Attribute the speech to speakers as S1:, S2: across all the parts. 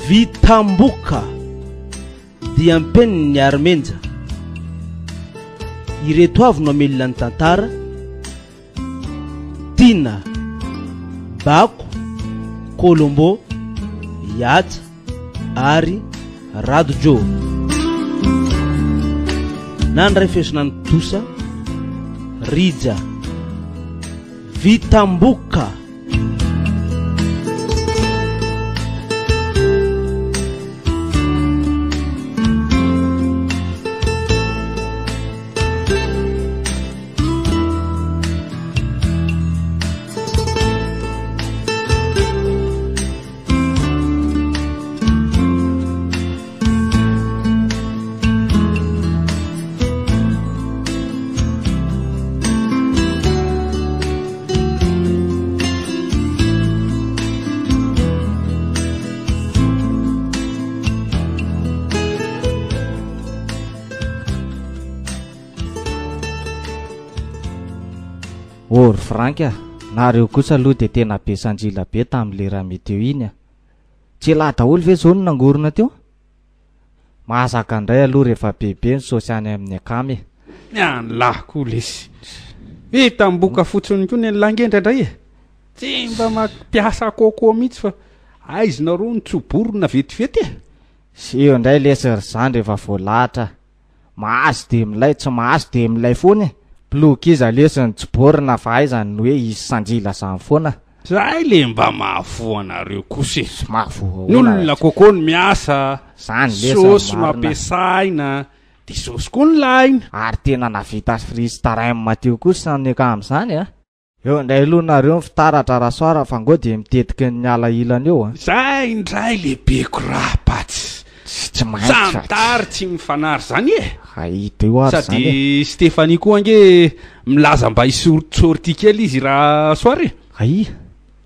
S1: Vitamboka diam-penin'ny Armenja. Ireto avy no hamelona ny tantara, Tiana, Bako, Colombo, Ihaja ary Radojo. Nandray fesona ny Tosa, Rija, Vitamboka.
S2: Ô ry Franck a, nareo kosa aloha dia tena be sanjila be tamin'ilay raha-meteo iny a. Tsy elah daholo ve zao no nangorona teo? Mahazaka ndray aloha rehefa bebe ny saosy any amin'ny akama e.
S3: Ny an'lah koa lesy. Vitam-boka fotsiny koa ny an'lah nge indraindray e. Tsy mba mampiasa coco mihitsy fa aizina roa ny tso-borona vetivety e.
S2: Seho indray lesy ry zandry efa voalahatra. Mahazo dia milay, tsy mahazo dia milay foana e! Bloky iza lesy ny tsy borina fa aiza ny hoe hisy sanjila zany foana?
S3: Zay le mba mahavoa anareo kosa e!
S2: Tsy mahavoa
S3: Ny
S2: ahoana
S3: olona
S2: raha tsy.
S3: coco no miasa,
S2: Zany lesy ny
S3: saosy no
S2: marina.
S3: ampiasaina, de saosy koa no lahina.
S2: Ary tena navita freestyle teo kosa ny akama zany a! Eo indray aloha nareo ny fitaratra Rasoara fa ngo dia mitetiky ny miala ilany eo a!
S3: Zay indray le be korapa tsy.
S2: Tsy tsy maintsy fa
S3: Samy tary tsy mifanary zany e!
S2: Hahita eo ary zany e!
S3: Sady Stéphanie koa ange milaza mba hisortsorty kely izy Rasoara e!
S2: Aia?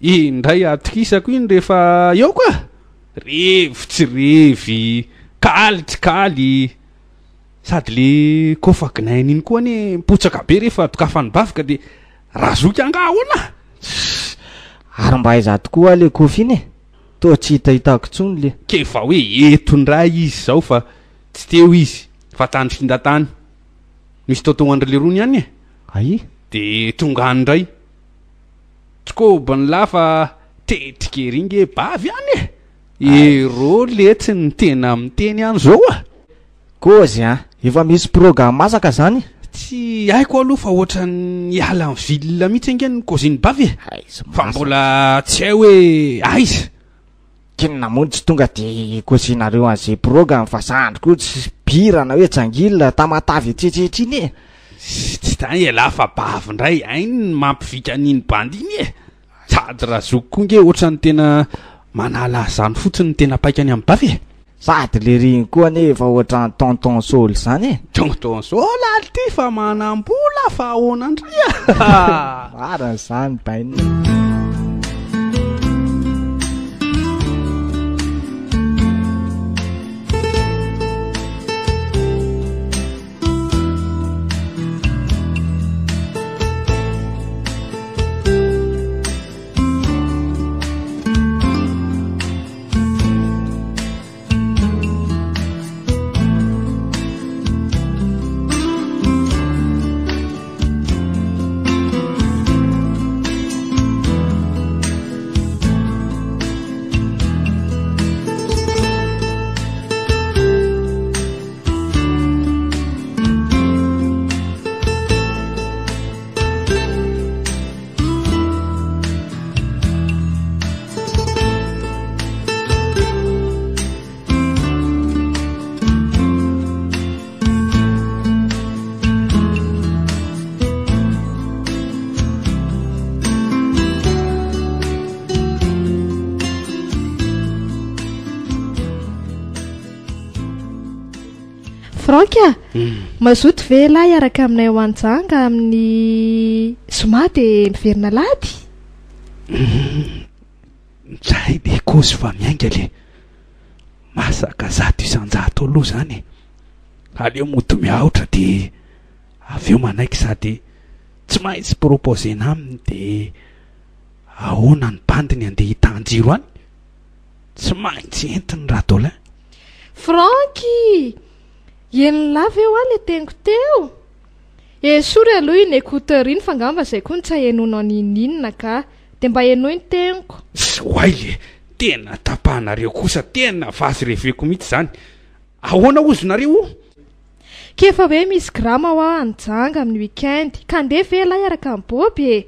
S3: Iny indray atokisako iny rehefa eo ka! Revy tsy revy, kaly tsy kaly. Sady le kôfa gnainy iny koa anie mipotsaka be rehefa dokafan'ny bavy ka de razoky angaha ahoana?
S2: Tssy! Ary mba aiza tokoa le kôfa iny e? Toa tsy hitahitako intsony le.
S3: K'efa hoe eto indray izy zao fa tsy teo izy fa tany finda tany. Misy tonton an-dry lerony any e!
S2: Aia?
S3: De tonga any indray. Tsy kôban'lah fa tetika ery nge bavy any e! Ero letsy ny tena miteny an zao a!
S2: Kôzy an! Efa misy proga masaka zany?
S3: Tsy haiko aloha fa ohatran'ny hiala ny ville mihitsy ange ny kôzin'i Bavy e!
S2: Aiza
S3: Fa
S2: masaka.
S3: mbola tsy hay hoe aiza.
S2: K'inona moa no tsy tonga de kôzinareo an'izay proga fa zandry koa tsy bira na hoe jangil Tamatave etsetra iny e!
S3: Tsy zany ialahy fa Bavy indray hainy ny mampivika an'iny bandy iny e! Sady razoky koa nge ohatran'ny tena manala azany fotsiny ny tena paikany amin'ny bavy e!
S2: Sady le riny koa anie efa ohatran'ny tonton Saoly zany e!
S3: Tonton Saoly ary ty fa manam-bola fa ahoana ndray a!
S2: Marina zany bainina.
S4: Franck a! Mazoto ve elah hiaraka aminay ho any Janga amin'ny zoma dia miverina alahady?
S3: Zay de kozy fa miainga le. Masaka 100% aloha zany e. Aleo mody miahotra de avy eo manaiky sady tsy maintsy proposer-na aminy de ahoana ny bandiny andeha hitan-jiro any? Tsy maintsy entiny Radolin.
S4: Francky! Henon'lah ve hoa le teniko teo? Esory aloha iny écouteur iny fa angamba zay koa no tsy ahenoanao n'inon'inona ka. Dia mba henoy ny teniko.
S3: Oay le! Tena tapahanareo kosa, tena vazy reveko mihitsy zany. Ahoana hozy nareo o?
S4: K'efa hoe misy grama hoa any Janga amin'ny week-end, ka ndeha ve elah hiaraka amin'i Boby e?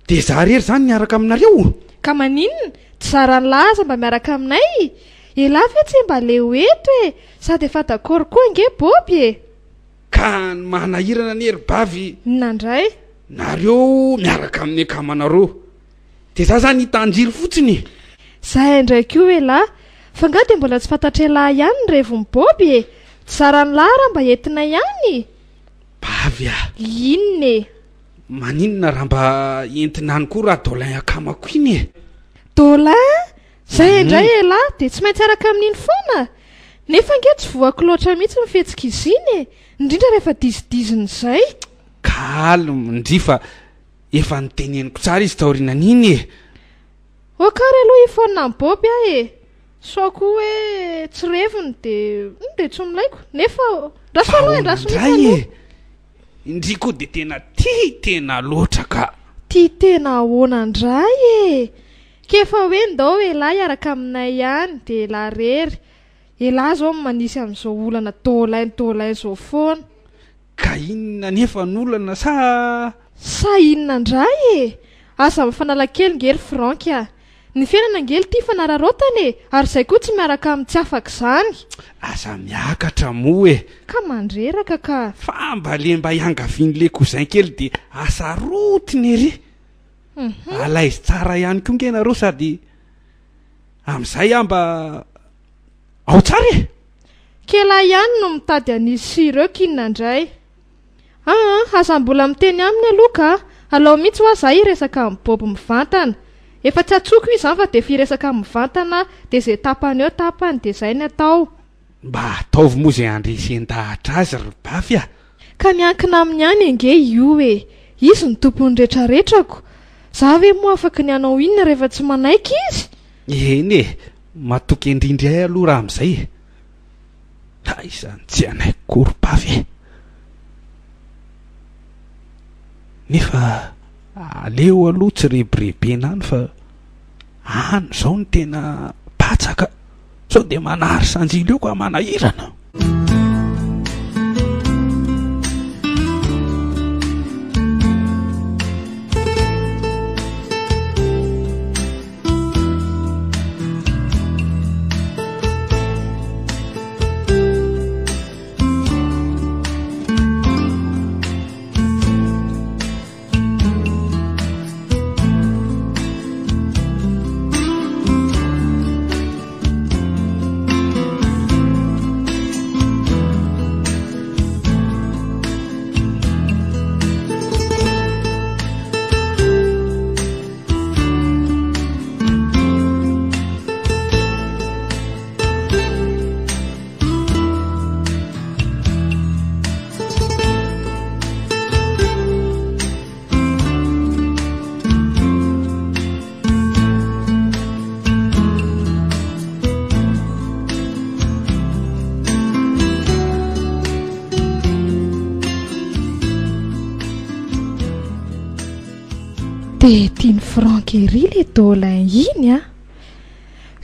S3: Dia za rery zany miaraka aminareo o?
S4: Ka maninona? Tsy zaran'lah aza mba miaraka aminay? Elah ve tsy mba leo eto e? Sady efa d'accord koa ange Boby e!
S3: Ka ny manahirana anie ry bavy.
S4: Inona indray?
S3: Nareo miaraka amin'ny akamanareo. Dia za zany hitanjiro fotsiny e.
S4: Zahay indray koa elah. Fa nga dia mbola tsy fantatr'elah ihany ny revin'i Boby e? Tsy zaran'lah raha mba entinay ihany?
S3: Bavy a!
S4: Inona e?
S3: Maninona raha mba entina any koa raha Dolin akamako iny e?
S4: Dolin? Zay indray elah dia tsy maintsy araka amin'iny foana? Nefa ange tsy voako loatra mihitsy ny fihetsik'izy iny e! Indrindra rehefa dizidizina izay.
S3: Calme ndry fa efa noteneniko tsara izy taorianan'iny e!
S4: Ok ary aloha hifaonina amin'i Boby aho e! Sao koa hoe tsy reviny dia dia tsy milaiko. Nefa ndraso aloha e, ndraso mihitsy
S3: indray
S4: aloha.
S3: e! Ndry koa dia tena tia tena loatra ka!
S4: Tia tena ahoana indray e! K'efa hoe ndao elah hiaraka aminay ihany dia elah rery. Elah zao no manisy an'izao olana dolin dolin zao foana.
S3: Ka inona anefa no olana sa.
S4: Sa inona indray e! Aza mifanala kely nge ry Franck a! Ny fiainana nge lty fanararaotana e! Ary izay koa tsy miaraka amin'ny tsy afaka izany.
S3: Aza miakatra moa e!
S4: Ka mandreraka ka!
S3: Fa mba le mba iangavian'le cousin kely dia asarotiny ery! Alaizy tsara ihany koa nge nareo sady amin'izay aho mba ao tsara e!
S4: K'elah ihany no mitady an'izy sy ireo k'inona indray? Aa aza mbola miteny aminy aloha ka! Alao mihitsy hoa za hiresaka amin'i Bob mivantana. Efa tsy atsoko io izany fa dia efa hiresaka aminy mivantana aho dia izay tapany eo tapany dia izay ny atao.
S3: Mba ataovy moa izay handresen-dahatra azy ry Bafy a!
S4: Ka miankina aminy ihany ange io e! Izy no tompon'ny retraretrako! Za ve moa afaky ny hanao inona rehefa tsy manaiky izy?
S3: Eny e! Matoky indrindra ahy aloha raha amin'izay e! Aiza ny tsy hanaiky koa ry Bafy e! Nefa aleo aloha tsy rebirebena any fa any izao no tena patsa ka! Sao dia manary sanjily eo ka manahirana.
S4: Dia tian'i Franck ery le Dolin iny an!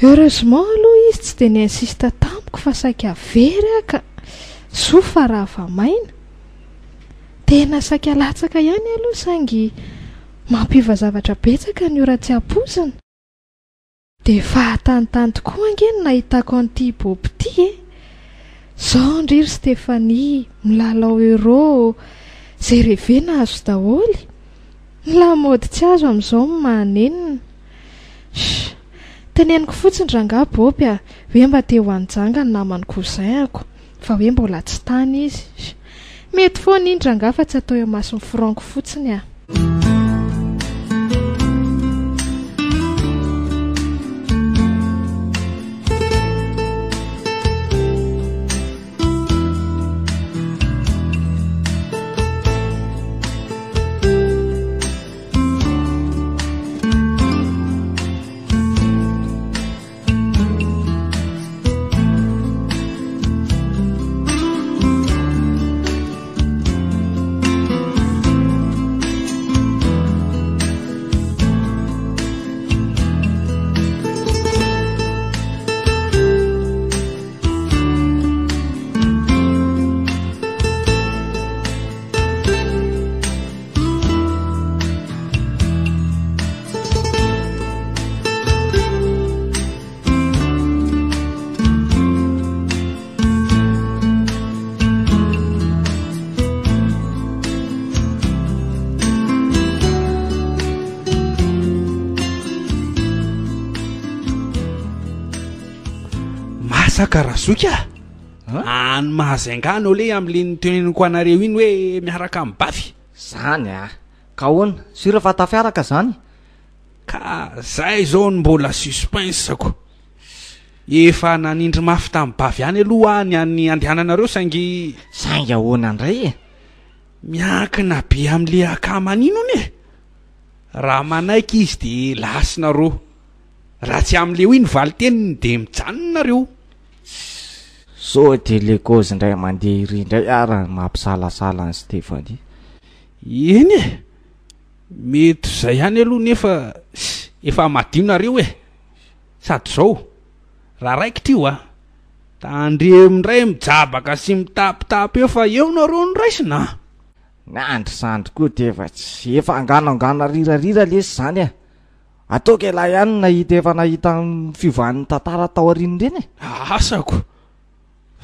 S4: Heureusement aloha izy tsy dia ni-insiste tamiko fa saika very aho ka! Soa fa rava maina. Tena saika latsaka ihany aloha saingy mampiova zavatra betsaka ny ora tsy ampoizina. Dia fahatanitany tokoa ange no nahitako an'ity Bob ity e! Zao ndry ry Stéphanie, milalao euro, izay revena azo daholo. Ny lamaody tsy azo amin'izao no mahanenina. Sh! Teneniko fotsiny rangahy Bob a, hoe mba te ho any Janga ny naman'ny cousin-ako, fa hoe mbola tsy tany izy. Sh! Mety foana iny rangahy fa tsy atao eo imason'i Franck fotsiny a.
S3: resaka Razoky a! Any Mahajanga no aleha amin'le noteneniko anareo iny hoe miaraka amin'i Bavy.
S2: Zany a! Ka ahoana? Sûr fa tafiaraka zany?
S3: Ka zay zao no mbola suspense-ko. Efa nanindry mafy tamin'i Bavy ihany aloha aho ny an'ny andehananareo saingy.
S2: Saingy ahoana indray e?
S3: Miankina be amin'le akama an'iny hono e! Raha manaiky izy de lasa nareo. Raha tsy amin'le hoy ny valin-teniny de mijanona nareo.
S2: Sao de le cause indray mandeha iry indray ara no mampisalasala an'i Stéphanie.
S3: Eny e! Mety ho zay ihany aloha nefa efa madio nareo e! Sady zao, raha raikitra io a, tandremo indray mijabaka sy mitapitapy eo fa eo nareo no raisina a!
S2: Ny andry zandry koa dia efa tsy efa angano angano arirarira lesy izany e! Ataoko ialahy ihany no nahita efa nahita ny fiovan'ny tantara tao aorian'ireny e!
S3: Asako!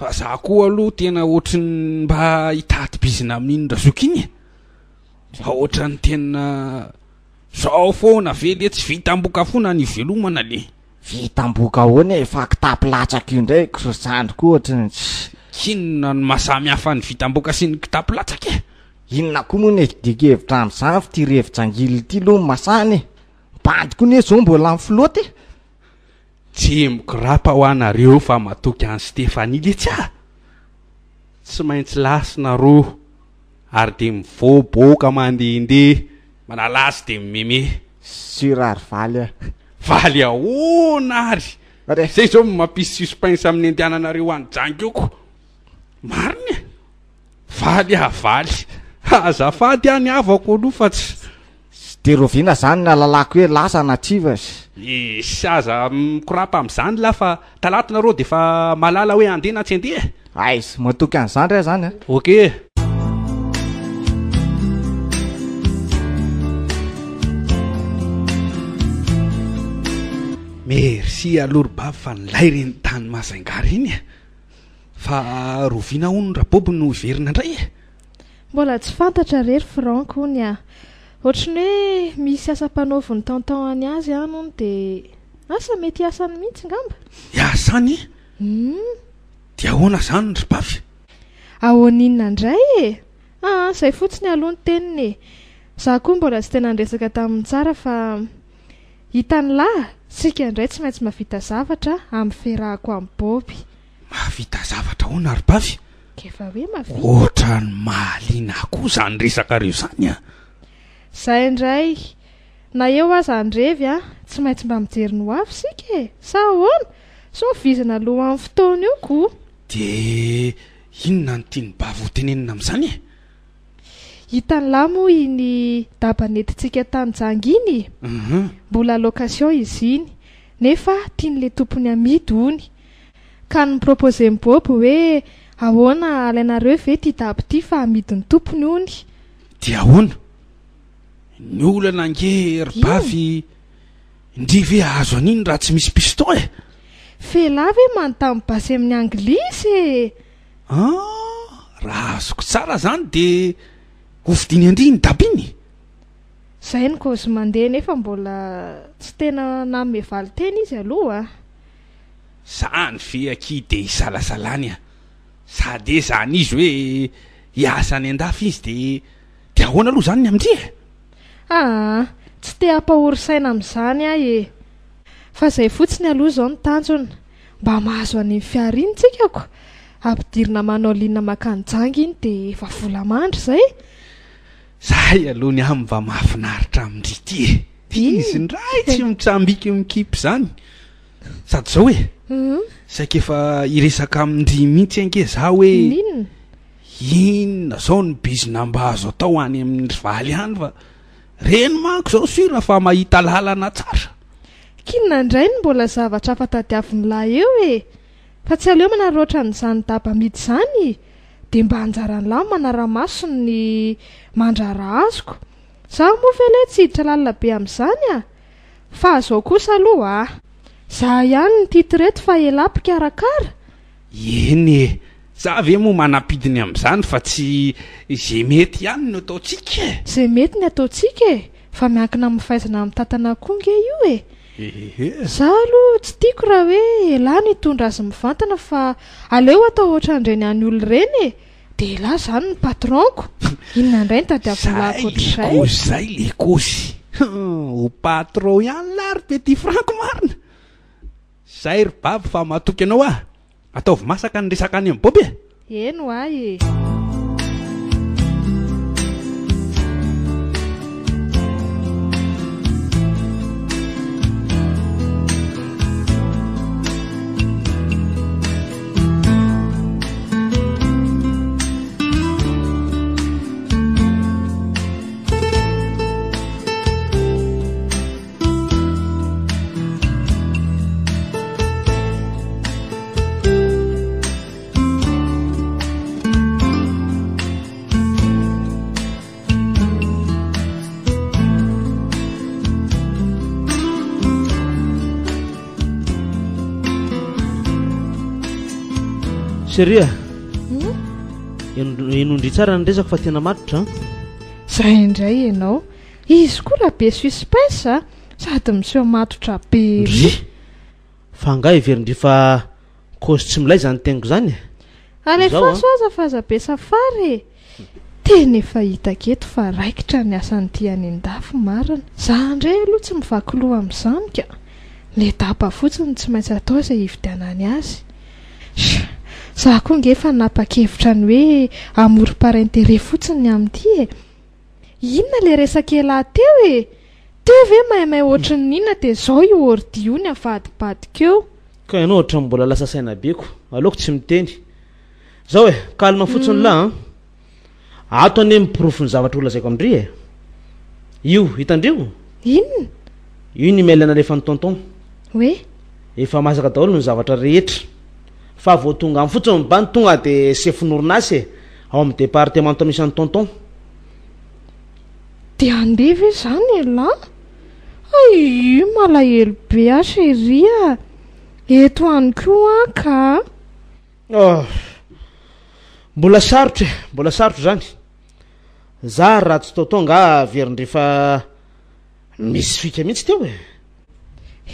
S3: Fa za koa aloha tena ohatry ny mba hitady bizina amin'iny razoky iny e! Fa ohatran'ny tena zao foana ve le tsy vitam-boka foana ny ivelomana le!
S2: Vitam-boka ahoana e? Fa kitapo latsaka io indray ry zandry koa ohatry ny tsy.
S3: K'inona no maha samy hafa ny vitam-boka sy ny kitapo latsaka e?
S2: Inona koa moa ny hevi-dikevitra amin'izany f'ity revi-jangil ity aloha no masahana e! Bandy koa anie izao mbola mifilaoty e!
S3: Tsy mikorapa hoa nareo fa matoky an'i Stéphanie letsy ah! Tsy maintsy lasina roa ary dia mivoaboaka mandehandeha manala azy dia mimeme.
S2: Sur ary valy ah!
S3: Valy ahoana ary? Zay zao no mampisy suspense amin'ny andehananareo any Jangioko. Marina e! Valy ah valy. Azafady ah ny havako aloha fa tsy.
S2: Tsy de rahoviana zany ny alalako hoe lasa na tsia fa.
S3: Iss aza mikorapa amin'izany lah fa talata nareo de efa mahalala hoe andeha na tsy andeha e.
S2: Aiza, matoky an'izany re zany a.
S3: Ok. Merci aloha ry bavy fa nilay reny tany Majunga reny e. Fa roviana hono Raboby no hiverina indray e?
S4: Mbola tsy fantatra re ry Franck hono ah. Ohatry ny hoe misy asa ampanaovin'ny tonton any azy any hono dia asa mety hiasa any mihitsy ngamba.
S3: Hiasa any?
S4: Hum.
S3: Dia ahoana izany ry Bavy?
S4: Ahoana inona indray e? Aa, izay fotsiny aloha ny teniny e. Za koa mbola tsy tena niresaka taminy tsara fa hitan'lah, tsika indray tsy maintsy mahavita zavatra amin'ny fiarahako amin'i Boby.
S3: Mahavita zavatra ahoana ry Bavy?
S4: K'efa hoe mahavita.
S3: Ohatran'ny mahaliana ahy koa izany resakareo izany an!
S4: Izay indray, na eo aza ny revy an, tsy maintsy mba mijery ny ho avy isika e! Sa ahoana? Sao vizana alohan'ny fotoana eo ko!
S3: Dia inona no tian'i Bavy ho tenenina amin'izany e?
S4: Hitan'lah moa iny daba nentintsika tany Janga iny e? Mbola location izy iny, nefa tian'ilay tompony amidy hono. Ka ni-proposer-n'i Bob hoe ahoana alainareo ve ity daba ity fa amidin'ny tompony hono.
S3: Dia ahoana? Ny olana ange ry Bavy, ndry ve hahazo an'iny raha tsy misy piston e?
S4: F'elah ve manontany basy amin'ny anglisy e?
S3: An, raha azoko tsara zany de hovidiany an-dry iny daba iny?
S4: Zay ny kôzy mandeha nefa mbola tsy tena nanome valin-teny izy aloha a!
S3: Zany ve akia de isalasalany a! Sady ezahana izy hoe hiasa any an-dafy izy de de ahoana aloha zany ny amin-dry e?
S4: Aa, tsy te hampahory saina amin'izany aho e! Fa izay fotsiny aloha izao no tanjona, mba mahazo an'iny fiara iny tsika ko! Ampidirina manao ligne mankany Janga iny dia efa vola mandry izay!
S3: Zay aloha ny ahy mba mahafinaritra amin-dry ity e! Izy indray tsy mitsambiky mikipy izany! Sady izao e! Saika efa hiresaka amin-dry mihitsy ange za hoe inona izao ny bizina mba azo atao any amin-dry valy any fa Reny manko zao sur fa mahita lalana tsara.
S4: K'inona indray no mbola zavatra hafa tadiavin'lah eo e? Fa tsy aleo manararaotra an'izany daba amidy izany? Dia mba anjaran'lah no manara-maso ny mandraharaha azoko. Zaho moa ve lay tsy hiditra lalina be amin'izany a? Fa zao kosa aloha a! Za ihany no titre eto fa elah mpikarakara?
S3: Eny e! Za ve moa manam-pidiny amin'izany fa tsy ze mety ihany no ataontsika e!
S4: Ze mety ny ataontsika e! Fa miankina amin'ny fahaizana mitantana koa nge io e!
S3: Ehe.
S4: Za aloha tsy tiako raha hoe elah no hitondra azy mivantana fa aleo atao ohatran'ireny any olona ireny e! Dia elah izany no patron-ko! Inona indray no tadiavin'lah
S3: Zay le
S4: ankoatr'izay?
S3: kôzy zay le kôzy! Ho patron ihany lah ry petit Franck marina! Zay ry babo fa matoky anao aho! Ataovy masaka ny resaka any amin'i Bob e!
S4: Eny ho ahy e!
S1: Chérie a! Henoindry tsara ny resako fa tena matotra an!
S4: Zay indray ianao. Izy koa raha be suspense a! Sady miseho matotra be ery.
S1: Ndry! Fa angaha heverin-dry fa kôzy tsy milay izany teniko izany e?
S4: Alefaso aza fa aza be safary e! Tena efa hitako eto fa raikitra ny asan'ity any an-dafy marina. Za indray aloha tsy mivaky loha amin'izany ka! Le daba fotsiny no tsy maintsy atao izay hividianany azy. Sh! Za koa nge efa nanapa-kevitra ny hoe amour par intérêt fotsiny ny amin'ity e! Inona le resaka elah teo e! Teo ve maimay ohatrin'ny inona dia zao io ordi io ny avadibadika eo.
S1: Ka ianao ohatran'ny mbola lasa saina be ko. Aleoko tsy miteny. Zao e, calme fotsiny lah an. Ato anie ny porofo ny zavatra ho lazaiko amin-dry e. Io, hitan-dry io?
S4: Inona?
S1: Io ny email nalefan'i tonton.
S4: Hoe?
S1: Efa masaka daholo ny zavatra rehetra. Fa vao tonga any fotsiny ny bandy tonga dia sefon'orinasa e, ao amin'ny departemanta misy an'i tonton.
S4: Dia handeha ve izany elah? Ayy malahelo be aho chérie a! Eto ihany koa aho ka!
S1: Oh! Mbola sarotra e, mbola sarotra izany. Za ary raha tsy tonton angaha averin-dry fa misy fika mihitsy teo e!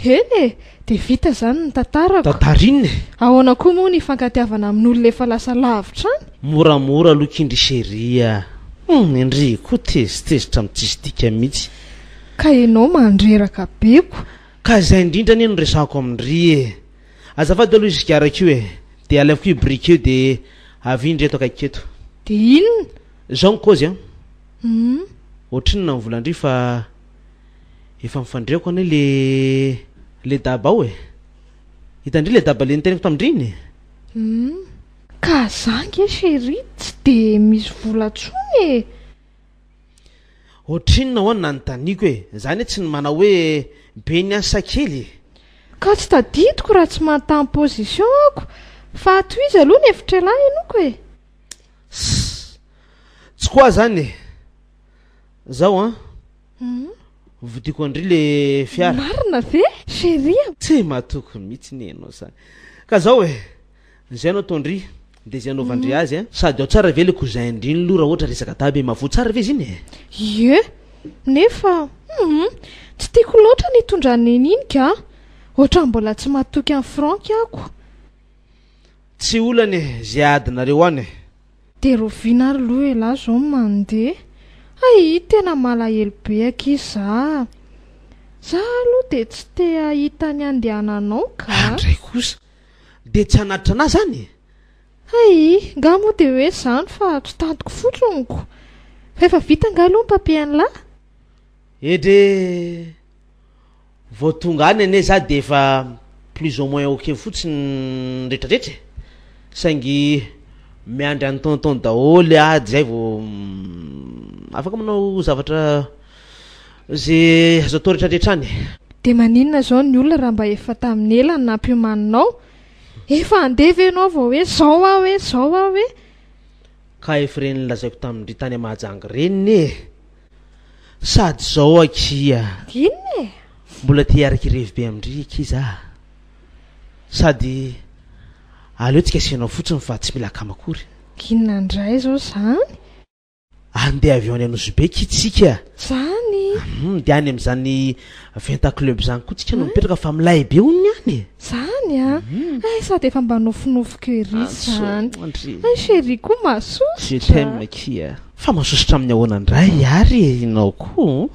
S4: Eny e! Dia vita izany ny tantarako.
S1: Tantara inona e?
S4: Ahoana koa moa ny hifankatiavana amin'olona efa lasa lavitra any?
S1: Moramora aloha kindry chérie a! Hum, ndry koa tezitezitra amin'ny tsisy dikany mihitsy.
S4: Ka ianao mandreraka be ko.
S1: Ka izay indrindra anie no resahako amin-dry e! Azafady aloha io sigarako io e! Dia alaiko io biriky io dia avia ndry eto akaikiko eto.
S4: Dia inona?
S1: Izao ny kôzy an!
S4: Hum.
S1: Ohatrinona ny volan-dry fa. Efa nifandreako anie le le daba ao e! Hitan-dry le daba le niteneniko tamin-dry iny e!
S4: Humm. Ka za nge chérie tsy de misy vola tsony e!
S1: Ohatrinona ho'a no nanontaniako e! Za anie tsy ny manao hoe be ny ahy sa kely e!
S4: Ka tsy tadidiko raha tsy manontany position ako fa tohizo aloha ny hevitr'elah henoko e!
S1: Sss! Tsy koa zany e! Zao an! Vidiko an-dry le fiara.
S4: Marina ve chérie a?
S1: Tsy matoky mihitsy ne ianao zany. Ka zao e! Zay no ataon-dry de zay anaovan-dry azy a! Sady ao tsara ve le cousin-dry iny loha raha ohatra resaka daba e? Mahavoa tsara ve izy iny e?
S4: Ie! Nefa hum! Tsy tiako loatra ny hitondra an'i Neny iny ka! Ohatran'ny mbola tsy matoky an'i Franck ako.
S1: Tsy olana e! Ze adinareo any e!
S4: Dia rahoviana ary aloha elah zao no mandeha? Hay tena malahelo be akia za. Za aloha dia tsy te hahita ny handehananao ka.
S1: Andray kosa! Dia tsy hanatitra anah zany e?
S4: Hay, nga moa dia hoe zany fa tsy tantiko fotsiny ko. Fa efa vita nga aloha ny papier an'lah?
S1: Edree! Vao tonga any anie za dia efa plus ou moins ok fotsiny ny retraretra e! Saingy miandry an'i tonton daholo aho zay vao afaka manao zavatra ze azo atao retraretra any e!
S4: Dia maninona izao ny olona raha mba efa tamin'ny ela no nampiomaninao? Efa handeha ve ianao vao hoe zao aho e, zao aho e?
S1: Ka efa ireny lazaiko tamin-dry tany Mahajanga ireny e! Sady zao akia.
S4: Inona e?
S1: Mbola te hiaraka hirevy be amin-dry akia za. Sady aleo tsika asianao fotsiny fa tsy mila akama akory.
S4: Inona indray zao zany?
S1: Andeha avy eo any Anosibe akia tsika.
S4: Zany?
S1: Hum, dia any amin'izany Venta Club izany koa tsika no mipetraka fa milay be hono ny any e.
S4: Zany a! Hay sady efa mba nofinofiko ery izany. Hay chérie koa masosotra.
S1: Je t'aime akia. Fa masosotra amin'ny ahoana indray ary e, ianao koa?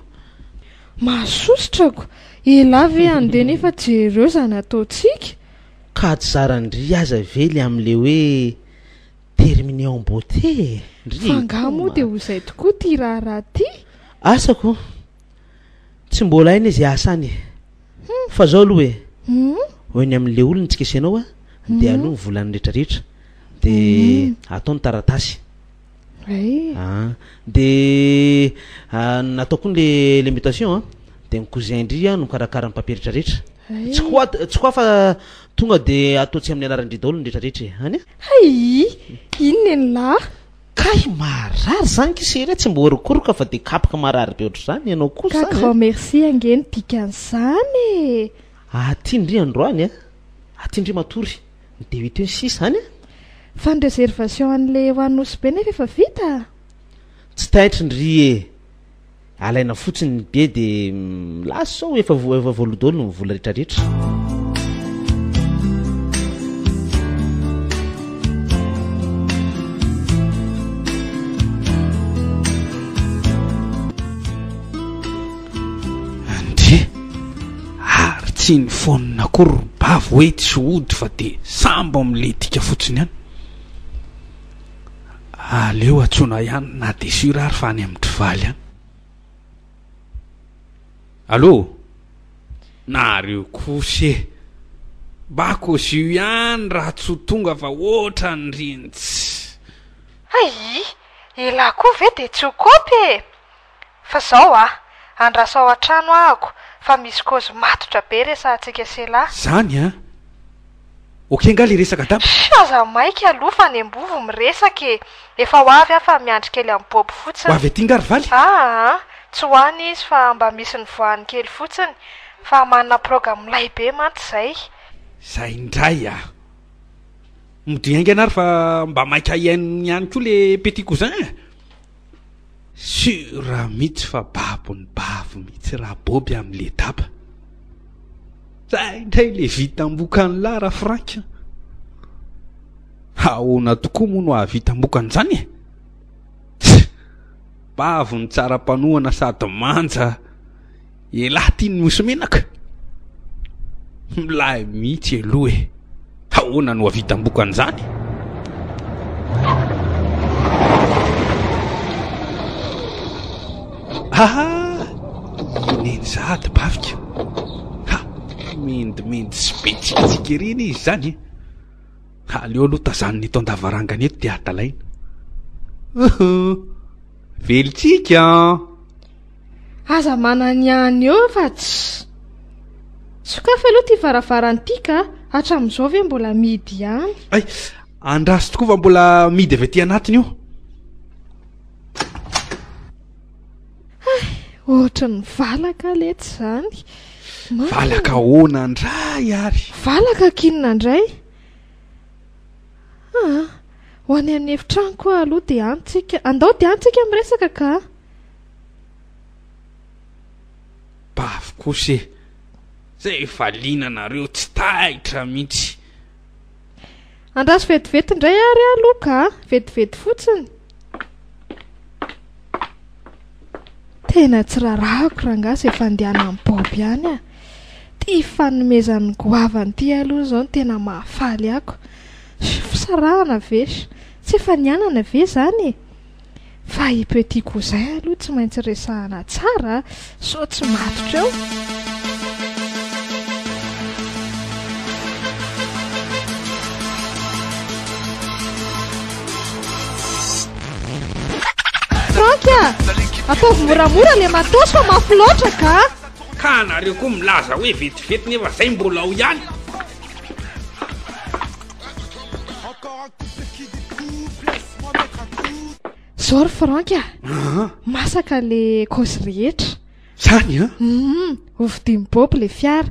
S4: Masosotra ko! Elah ve handeha nefa jereo izany ataontsika.
S1: Ka tsy zaran-dry aza ve le amin'le hoe terminer en beauté e? Ndry
S4: Fa angaha moa dia ho izay tokoa ity raharaha ity?
S1: Asa ko! Tsy mbola hainy izay asa any e! Fa zao aloha e! Ho eny amin'le olona tsika sy ianao a, dia aloha ny volan'ny retraretra, dia atao ny taratasy. Ah, dia natao koa le le mutation an, dia ny cousin ndry no mikarakara ny papier retraretra. Tsy koa tsy koa fa tonga dia atao tsy amin'ny anaran-dry daholo ny retraretra e, any a.
S4: Hay! Inona elah?
S1: Kay marary zany ki chérie tsy mbo orokoroka fa de kapoka marary be ohatr'izany ianao koa
S4: Ka
S1: zany
S4: grand
S1: a.
S4: merci ange ny dikan'izany e!
S1: Aty ndry androany a, aty ndry matory, ny de huit eo ny sisa any a.
S4: Fa ny réservation an'le ho any Nosy Be nefa efa vita?
S1: Tsy taitry ndry e! Alaina fotsiny ny billet de lasa sao efa efa voaloa daholo ny vola retraretra.
S3: Ndry! Ary tsy ny phone akory ry bavy hoe tsy hody fa de sambo milentika fotsiny any. Aleo antsoina ihany na dia sûr ary fa any amin-dry Valy any. Allô? Nareo kosa e! Mba kôzio ihany raha tsy ho tonga fa ohatran'ireny tsy.
S4: Hay! Elah koa ve dia tsy ho kôpy e! Fa zao a! Andraso ao an-trano ahako fa misy kôzy matotra be resahantsika sy elah.
S3: Zany an! Ok nga le resaka daba?
S4: Sh! Aza maika aloha fa any am-bovo miresaka e! Efa ho avy aho fa miandry kely an'i Bob fotsiny.
S3: Ho avy aty nga ry Valy?
S4: Aa! Tsy ho any izy fa mba misy nivoahany kely fotsiny fa manana proga milay be mantsy izay.
S3: Zay indray a! Mody haingana ary fa mba maika hihaino ihany koa le petit cousin e! Sur mitsy fa babon'ny bavy mitsy ra Boby amle daba. Zay ndray le vitam-bokan'lah ra Franck a! Ahoana tokoa moa no hahavitam-boka an'izany e? Tsia! Bavy ny tsara mpanohana sady manja Elah ty ny mosy menaka. Milay mihitsy aloha e. Ahoana no havitam-boka an'izany? Aha! I Neny sahady bavika. Ha! Mendimendy sy be tsikitsiky ery anie izy izany e. Aleo aloha tazanina eto an-davarangana eto dia adalaina. Velontsika an!
S4: Aza mananiany eo fa tsy. Sokafy aloha ity varavarana ity ka, hatramin'izao ve mbola mihidy ihany?
S3: Hay, andraso tokoa fa mbola mihidy avy aty anatiny io.
S4: Hay, ohatry ny valaka letsy izany. Marina.
S3: Valaka ahoana indray ary?
S4: Valaka k'inona indray? Aa, ho any amin'ny efitranoko aho aloha dia any tsika. Andao dia any tsika miresaka ka.
S3: Bavy kosa e! Zay efa liana nareo tsy taitra mihitsy.
S4: Andraso vetivety indray ary aloha ka, vetivety fotsiny. Tena tsy rarahako rangahy izay fandehanan'i Bob ihany a! Ity fanomezany goavana ity aloha izao no tena mahafaly ako. Fisarahana ve? Tsy efa nianana ve izany e? Fa i petit cousin aloha tsy maintsy resahana tsara a! Sao tsy matotra eo. Franck a! Ataovy moramora le matos fa mafy loatra ka!
S3: Ka nareo koa milaza hoe vetivety nefa zay mbola ao ihany.
S4: Zao ry Franck a! Masaka le kaozy rehetra.
S3: Zany an?
S4: Hum, hovidian'i Bob le fiara.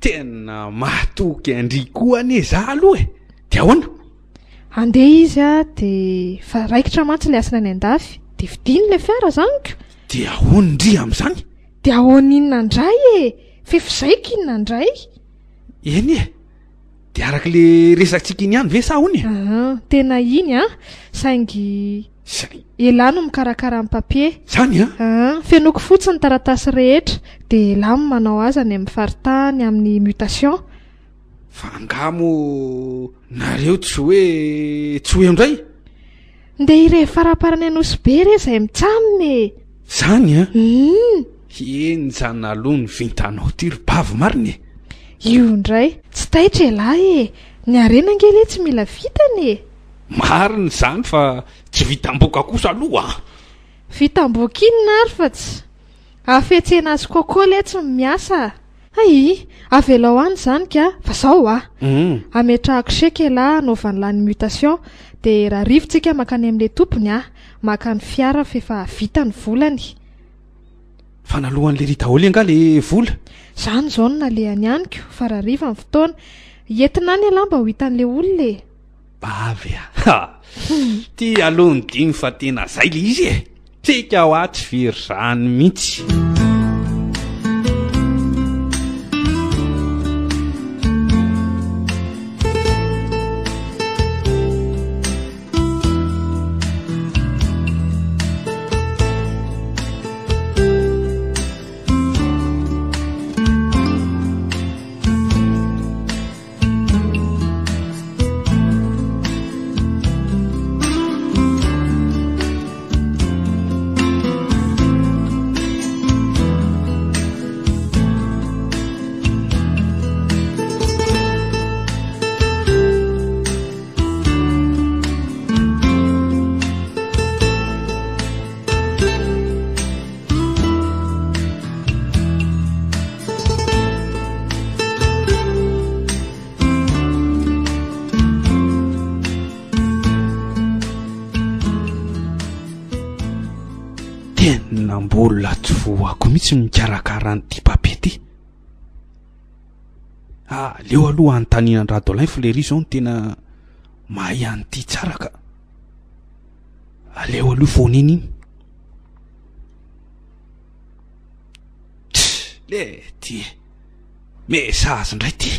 S3: Tena mahatoky an-dry koa anie za aloha e! De ahoana?
S4: Handeha izy a, de fa raikitra mantsy le asany any an-dafy, de vidiany le fiara zany ko!
S3: Dia ahoana ndry amin'izany?
S4: Dia ahoana inona indray e? F'efa zaiko inona indray?
S3: Eny e! Dia araka le resatsika iny ihany ve sa ahoana e?
S4: Aa, tena iny an! Saingy.
S3: Saingy.
S4: Elah no mikarakara ny papier.
S3: Zany an?
S4: Aa, fenoiko fotsiny ny taratasy rehetra, dia elah no manao azy any amin'ny faritany amin'ny mutation.
S3: Fa angaha moa nareo tsy hoe tsy ho eo indray?
S4: Ndeha hirevy faraparany Anosibe re izay mitsam e!
S3: Zany an?
S4: Humm!
S3: Henjana aloha ny vintanao ty ry bavy marina e!
S4: Io indray, tsy taitra ialahy e! Ny harena ange le tsy mila vitana e!
S3: Marina izany fa tsy vitam-boka kosa aloha an!
S4: Vitam-boka inona ary fa tsy. Hafetsena azy coco letsy ny miasa a! Hay! Avelao any izany ka! Fa zao a! Ametrahako chèque elah hanaovan'lah ny mutation dia rahariva tsika mankany amin'ilay tompony a! Maka ny fiara f'efa vita ny volany.
S3: Fa naloan'i lery daholo angaha le vola?
S4: Zany izao no nalehany amiko fa rahariva ny fotoana. Entina any elah mba ho hitan'ilay olona e!
S3: Bavy a! Ha! Ty aloha ny dimy fa tena zay le izy e! Tsika hoa tsy very zany mihitsy. Tena mbola tsy voako mihitsy ny mikarakara an'ity papier ity. Aleo aloha anontaniana an-dRadolin fa lery izao no tena mahay an'ity tsara ka. Aleo aloha foana iny iny. Le ty e. Message indray ty.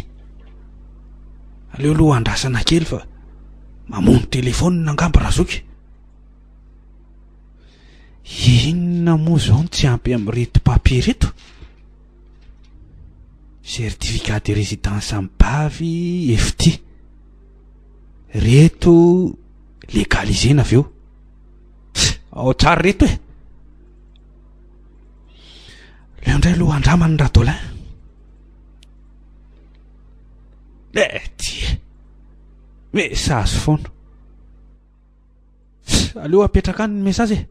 S3: Aleo aloha andrasana kely fa mamono telefaonina angamba razoky. Inona moa izao no tsy ampy amin'ireto papier ireto? Certificat de résidence amin'ny bavy efty. Reto légalisena avy eo. Ao tsara reto e. Leo indray aloha andramany Radolin. Eh, ty e. Message foana. Aleo apetraka any ny message e.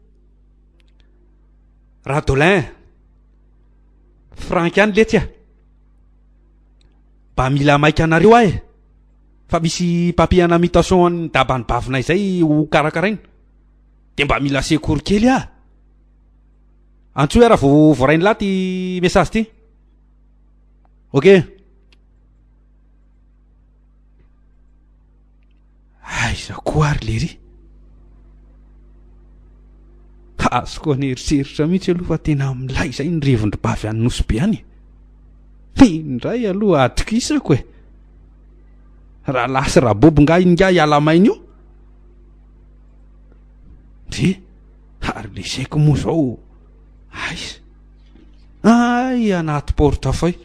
S3: Radolin. Frank ihany letsy a. Mba mila maika anareo aho e. Fa misy papier ana mutation an'ny daban'ny bavinay izay ho karakaraina. Dia mba mila secours kely aho. Antsoy aho raha vao voarain'lah ty message ty. Ok. Aiza koa ary lery? Azoko an'eritreritra mihitsy aloha fa tena milay izay ny revin-dry bavy any Nosy Be any e. Indray aloha atokisako e. Rahalahy sy rabobo nga ingahy hiala maina io? Ndry, ary le seko moa zao aiza? Ay, anaty portefeuille.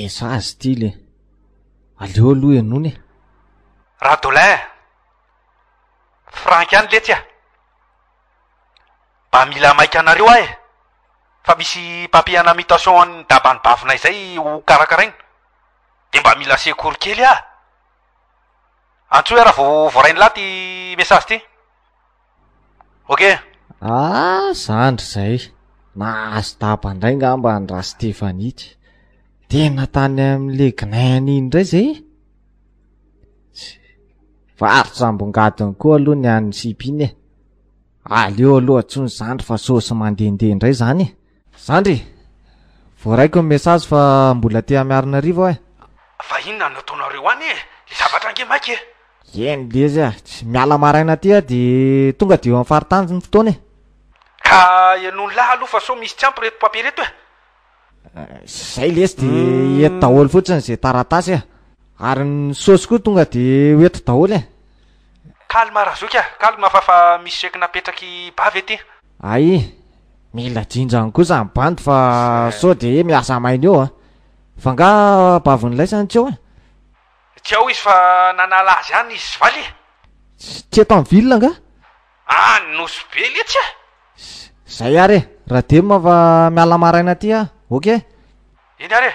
S2: Message ity le. Aleo aloha henoina e.
S3: Radolin! Franck ihany letsy a! Mba mila maika anareo aho e! Fa misy papier ana mutation an'ny daban'ny bavinay izay ho karakaraina. Dia mba mila secours kely aho. Antsoy aho raha vao voarain'lah ty message ty. Ok.
S2: Ah, zandry zay. Nahazo daba indray ngamba ny Rastephanie. Tena tany amin'le gnain iny indray zay. Varotra ambongadiny koa aloha ny an'ny sipa iny e. Aleo aloha antsoy zandry fa saosy mandehandeha indray zany e. Zandry, voaraiko ny message fa mbola aty Miarinarivo aho e.
S3: Fa inona no ataonareo any e? Le zavatra ange maika e.
S2: Eny lesy a, tsy miala maraina aty aho de tonga de eo amin'ny faritany ny fotoana e.
S3: Ka henoy lahy aloha fa sao misy tsy ampy reto papier reto e.
S2: Zay lesy de eto daholo fotsiny ze taratasy a. Ary ny saosy koa tonga de ho eto daholo e.
S3: Calme razoky a, calme fa fa misy chèque napetraky bavy ety.
S2: Ay, mila jinjany kosa ny bandy fa sao de hoe miasa maina eo a. Fa nga bavin'laisany tsy eo e?
S3: Tsy ao izy fa nanala azy any izy sy valy e!
S2: Tsy eto amin'ny ville nga?
S3: Any Nosy Be letsy a!
S2: Zay ary e! Radem fa miala maraina aty aho, ok?
S3: Eny ary e!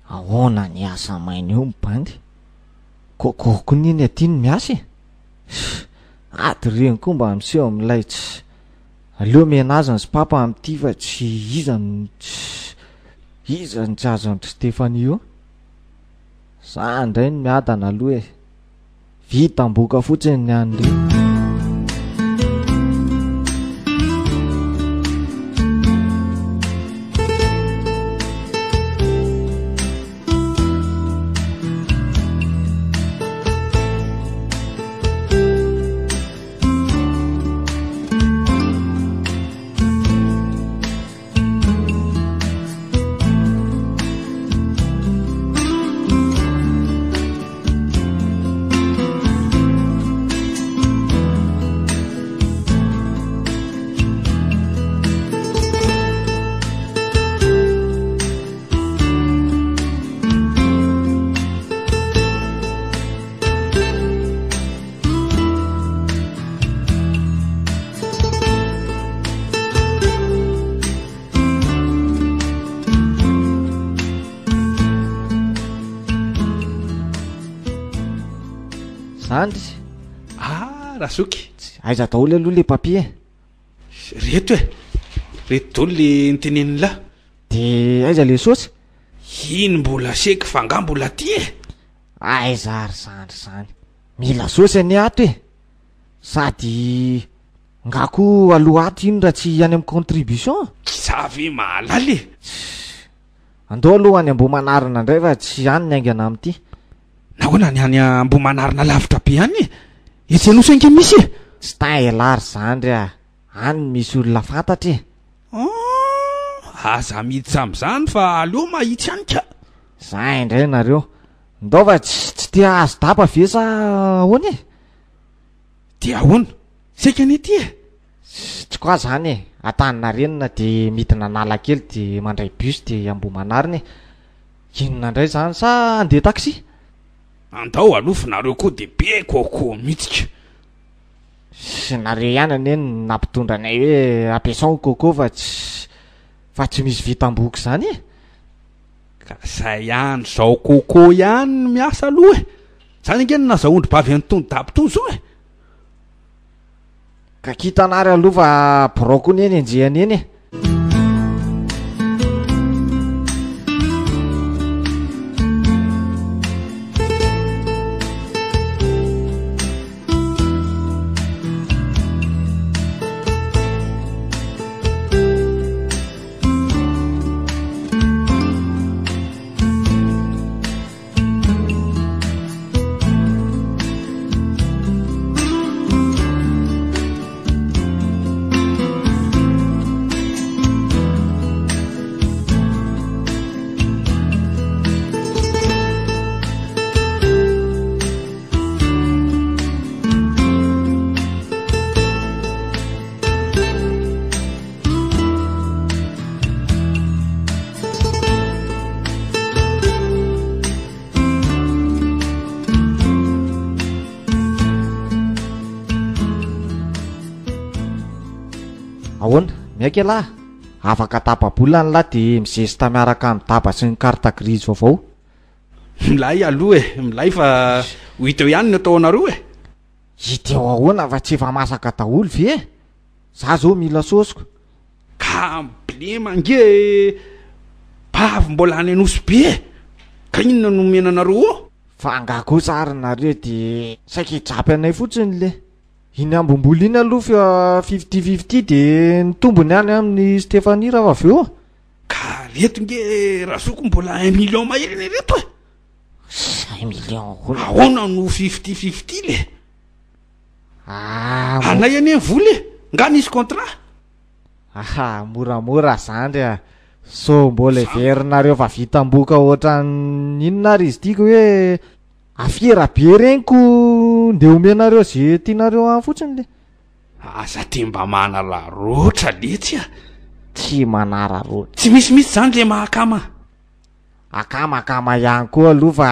S2: Ahoana ny asa maina eo ny bandy? Coco koa neny aty no miasa e! Ady ireny koa mba miseho amin'ilay tsy aleo omena azy ny sopapa amin'ity fa tsy iza no tsy iza no tsy azon-dry Stéphanie eo? Za indray no miadana aloha e! Vita amboka fotsiny ny an'ry. Zandry.
S3: Ah, Razoky.
S2: Aiza daholo aloha le papier e?
S3: Reto e. Reto daholo le nitenenin'lah.
S2: De aiza le saosy?
S3: Iny mbola seky fa nga mbola aty e?
S2: Aiza ary zandry zany. Mila saosy anie ato e. Sady nga koa aloha ato iny raha tsy any amin'ny contribution.
S3: K'iza ve mahalala e?
S2: Andao aloha any Ambohimanarina indray fa tsy any ny haingana amin'ity.
S3: Nahoana ny any Ambohimanarina lavitra be any e? Etsy Anosy ange misy e!
S2: Tsy tain elah ry zandry a! Any misy olona fantatra e!
S3: Aah! Aza miditra amin'izany fa aleo mahitsy any ka!
S2: Zay indray nareo. Ndao fa tsy tsy te hahazo daba ve sa ahoana e?
S3: Dia ahoana? Saika anie ity e!
S2: Tsy quoi zany e! Antaninarenina de midina Analakely de mandray bus de Ambohimanarina e! Inona indray zany sa andeha taxi?
S3: Andao aloha fa nareo koa de be coco mihitsy ka!
S2: Sy nareo ihany anie no nampitondra anay hoe ampiasao ny coco fa tsy fa tsy misy vitam-boky zany e!
S3: Ka zay ihany zao coco ihany no miasa aloha e! Zany ange no nazahoan-dry bavy an'itony daba itony zao e!
S2: Ka kintana ary aloha fa birao koa anie ny enjehana eny e! Ahoana? Miaiky ialahy? Afaka tapa-bolana lah dia mizesta miaraka amin'ny daba sy ny carte grise vaovao.
S3: Milay aloha e, milay fa ho hita eo ihany ny atao anareo e.
S2: Hita eo ahoana fa tsy efa masaka daholo ve e? Za zao mila sôsiko.
S3: Ka blema ange e, bavy mbola any Anosy be e, ka inona no omena anareo ao?
S2: Fa angaha kosa ary nareo de saika hijapy anay fotsiny le. Iny ambom-bola iny aloha 50-50 de ny tombony any amin'i Stéphanie raha avy eo.
S3: Ka reto nge razoky mbola un million mahery anie reto e!
S2: Un million ahoana?
S3: Ahoana no 50-50 le?
S2: Ah,
S3: Anay anie ny vola e! Nga nisy contrat?
S2: Aha, moramora zandry a! Sao mbola heverinareo fa vitam-boka ohatran'ny inona ary izy ity ko hoe afiera be reny ko ndeha omenareo ze tianareo any fotsiny le.
S3: Aza de mba manararaotra letsy a!
S2: Tsy manararaotra.
S3: Tsy misy mihitsy zany le maha akama.
S2: Akama akama ihany koa aloha fa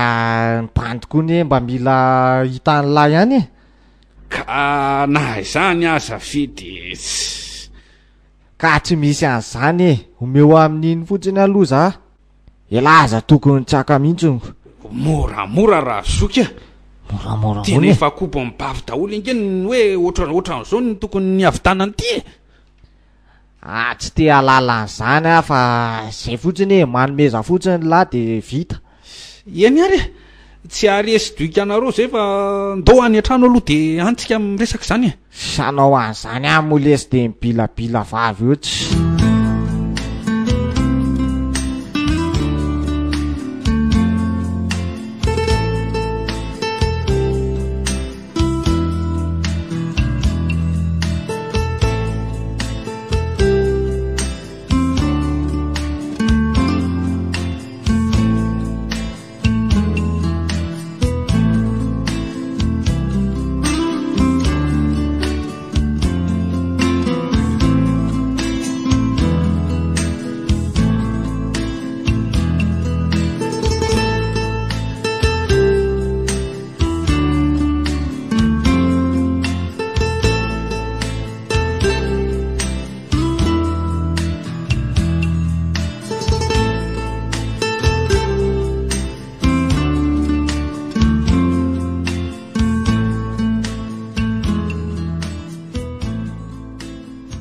S2: ny bandy koa ne mba mila hitan'lah ihany e.
S3: Ka na izany aza ve de tsy.
S2: Ka tsy misy an'izany e! Omeo amin'iny fotsiny aloha za. Elah aza tokony tsy haka mihitsy ngo.
S3: Moramora raha zoky a!
S2: Moramora
S3: Tena
S2: ahoana e?
S3: efa kobon'ny bavy daholo ange ny hoe ohatran ohatran'izao no tokony nihavitana an'ity e!
S2: Ah tsy te hahalala an'izany aho fa zay fotsiny e, manomeza fotsiny lah de vita.
S3: Eny ary e! Tsy haharesy doika anareo zay fa ndao any an-trano aloha de any tsika miresaka izany e!
S2: Hanao an'izany aho moa lesy de mibilabila vavy eo tsy.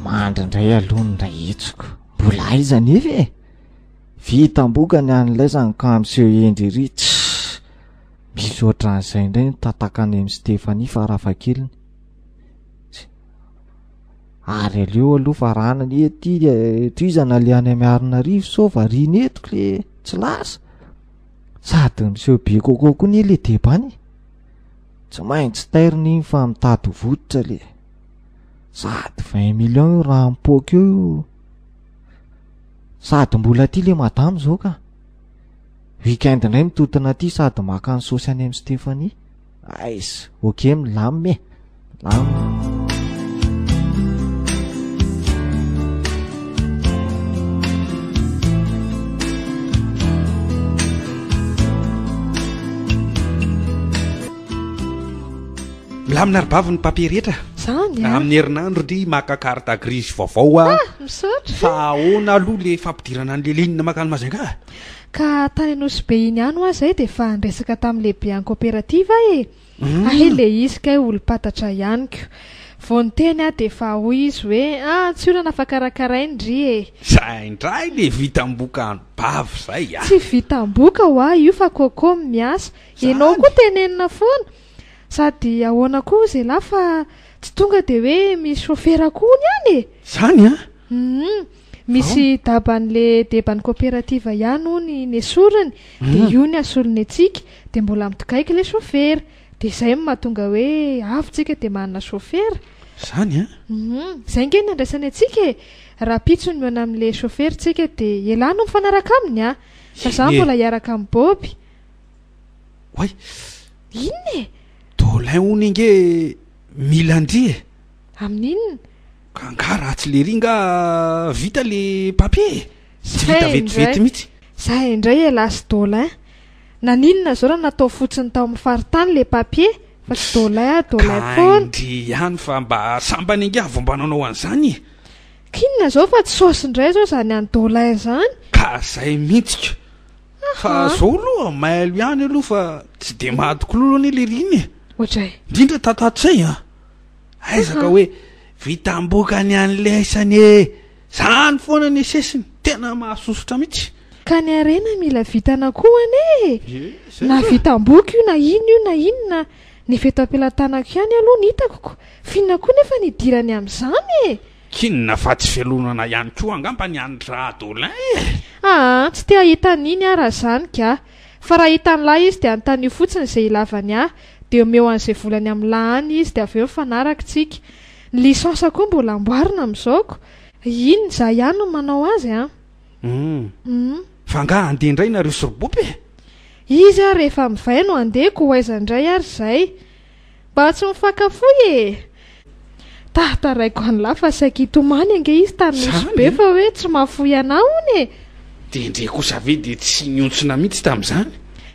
S2: Mandry indray aloha ny rahetsiko. Mbola aiza anefa e? Vitam-boka ny an'ilay ka miseho hendry ery. Tss! Misy ohatran'izay indray ny tataka any amin'i Stéphanie farafahakeliny. Ary aleo aloha fa rana anie ity eh, tohizana le any amin'ny Arinarivo sao variana eto le tsy lasa. Sady miseho be coco koa anie le deba any. Tsy maintsy tairina iny fa mitady ho votitra le. Sady 20 millions io raha mipoaka eo io. Sady mbola aty le madama zao ka. Week-end indray mitotona aty sady maka ny saosy any amin'i Stéphanie. Aiza, ok milamina e. Milamina.
S3: Milamina ry bavy ny papier rehetra.
S4: Zany a.
S3: Amin'ny herinandro ndry maka carte grise vaovao a.
S4: Ah, misaotra.
S3: Fa ahoana aloha le fampidirana an'le ligne makany Majunga?
S4: Ka tany Anosibe iny ihany hoa zay dia efa niresaka tamin'ny lehibean'ny koperativa e! Hay le izy kay olom-pantatra ihany ko! Vao niteny aho dia efa hoy izy hoe ah tsy olana fa karakarainy ndry e!
S3: Zay indray le vitam-boka any bavy zay a!
S4: Tsy vitam-boka hoa io fa coco miasa, enao koa tenenina foana! Sady ahoana koa hozy elah fa tsy tonga dia hoe misy chauffeur koa hono ihany e!
S3: Zany an!
S4: Humm! Misy daban'le deban'ny coopérative ihany hono nesoriny dia io ny asolony antsika dia mbola mitogaiky le chauffeur dia izay no mahatonga hoe avy tsika dia manana chauffeur.
S3: Zany an!
S4: Humm! Izay nge ny andraisany antsika e! Rahampitso ny mihaona amin'le chauffeur tsika dia elah no mifanaraka aminy an! Fa za mbola hiaraka amin'i Boby.
S3: Oay!
S4: Inona e?
S3: Dolin hono ange mila an-dry e!
S4: Amin'inona?
S3: Ka angaha ratsy lery nga vita le papier e! Tsy vita vetivety mihitsy.
S4: Za indray elah sy Dolin. Naninona zao raha natao fotsiny tao amin'ny faritany le papier fa tsy Dolin a Dolin
S3: Ka
S4: foana.
S3: ndry ihany fa mba sambany angaha vao mba nanao an'izany e!
S4: K'inona izao fa tsy saosy indray izao izany an'i Dolin izany?
S3: Ka zay mihitsy ka! Fa zao aloha mailo ihany aloha fa tsy de mahatoky lolo anie lery iny e!
S4: Ohatray.
S3: Indrindra tato ato zay an! Aiza ka hoe vitam-bokany an'laisany e! Zany foana ny sesiny, tena mahasosotra mihitsy.
S4: Ka ny harena mila vitana koa anie e! Na vitam-boky io na inona io na inona, ny efa eto am-pelatanako ihany aloha ny hitako ko! F'inona koa nefa ny hidirany amin'izany e!
S3: K'inona fa tsy fialonana ihany koa angamba ny an'i Radolin e!
S4: Aa, tsy te hahita an'iny aho raha izany ka! Fa raha hahita an'lah izy dia anontanio fotsiny izay ilavany ahy, dia omeo an'izay volany amin'lah any izy dia avy eo mifanaraka tsika. Ny licence koa mbola amboarina amin'izao ko! Iny za ihany no manao azy an!
S3: Humm. Fa angaha handeha indray nareo sy ry Bopy e?
S4: Izy ary rehefa mivay no handeha ko ho aiza indray ary izay? Mba tsy mifankafoy e! Tantaraiko an'lah fa saika hitomany ange izy tany Nosy Be fa hoe tsy mahafoy anah hono e!
S3: Dia ndre kosa ve dia tsy nihontsona mihitsy tamin'izany?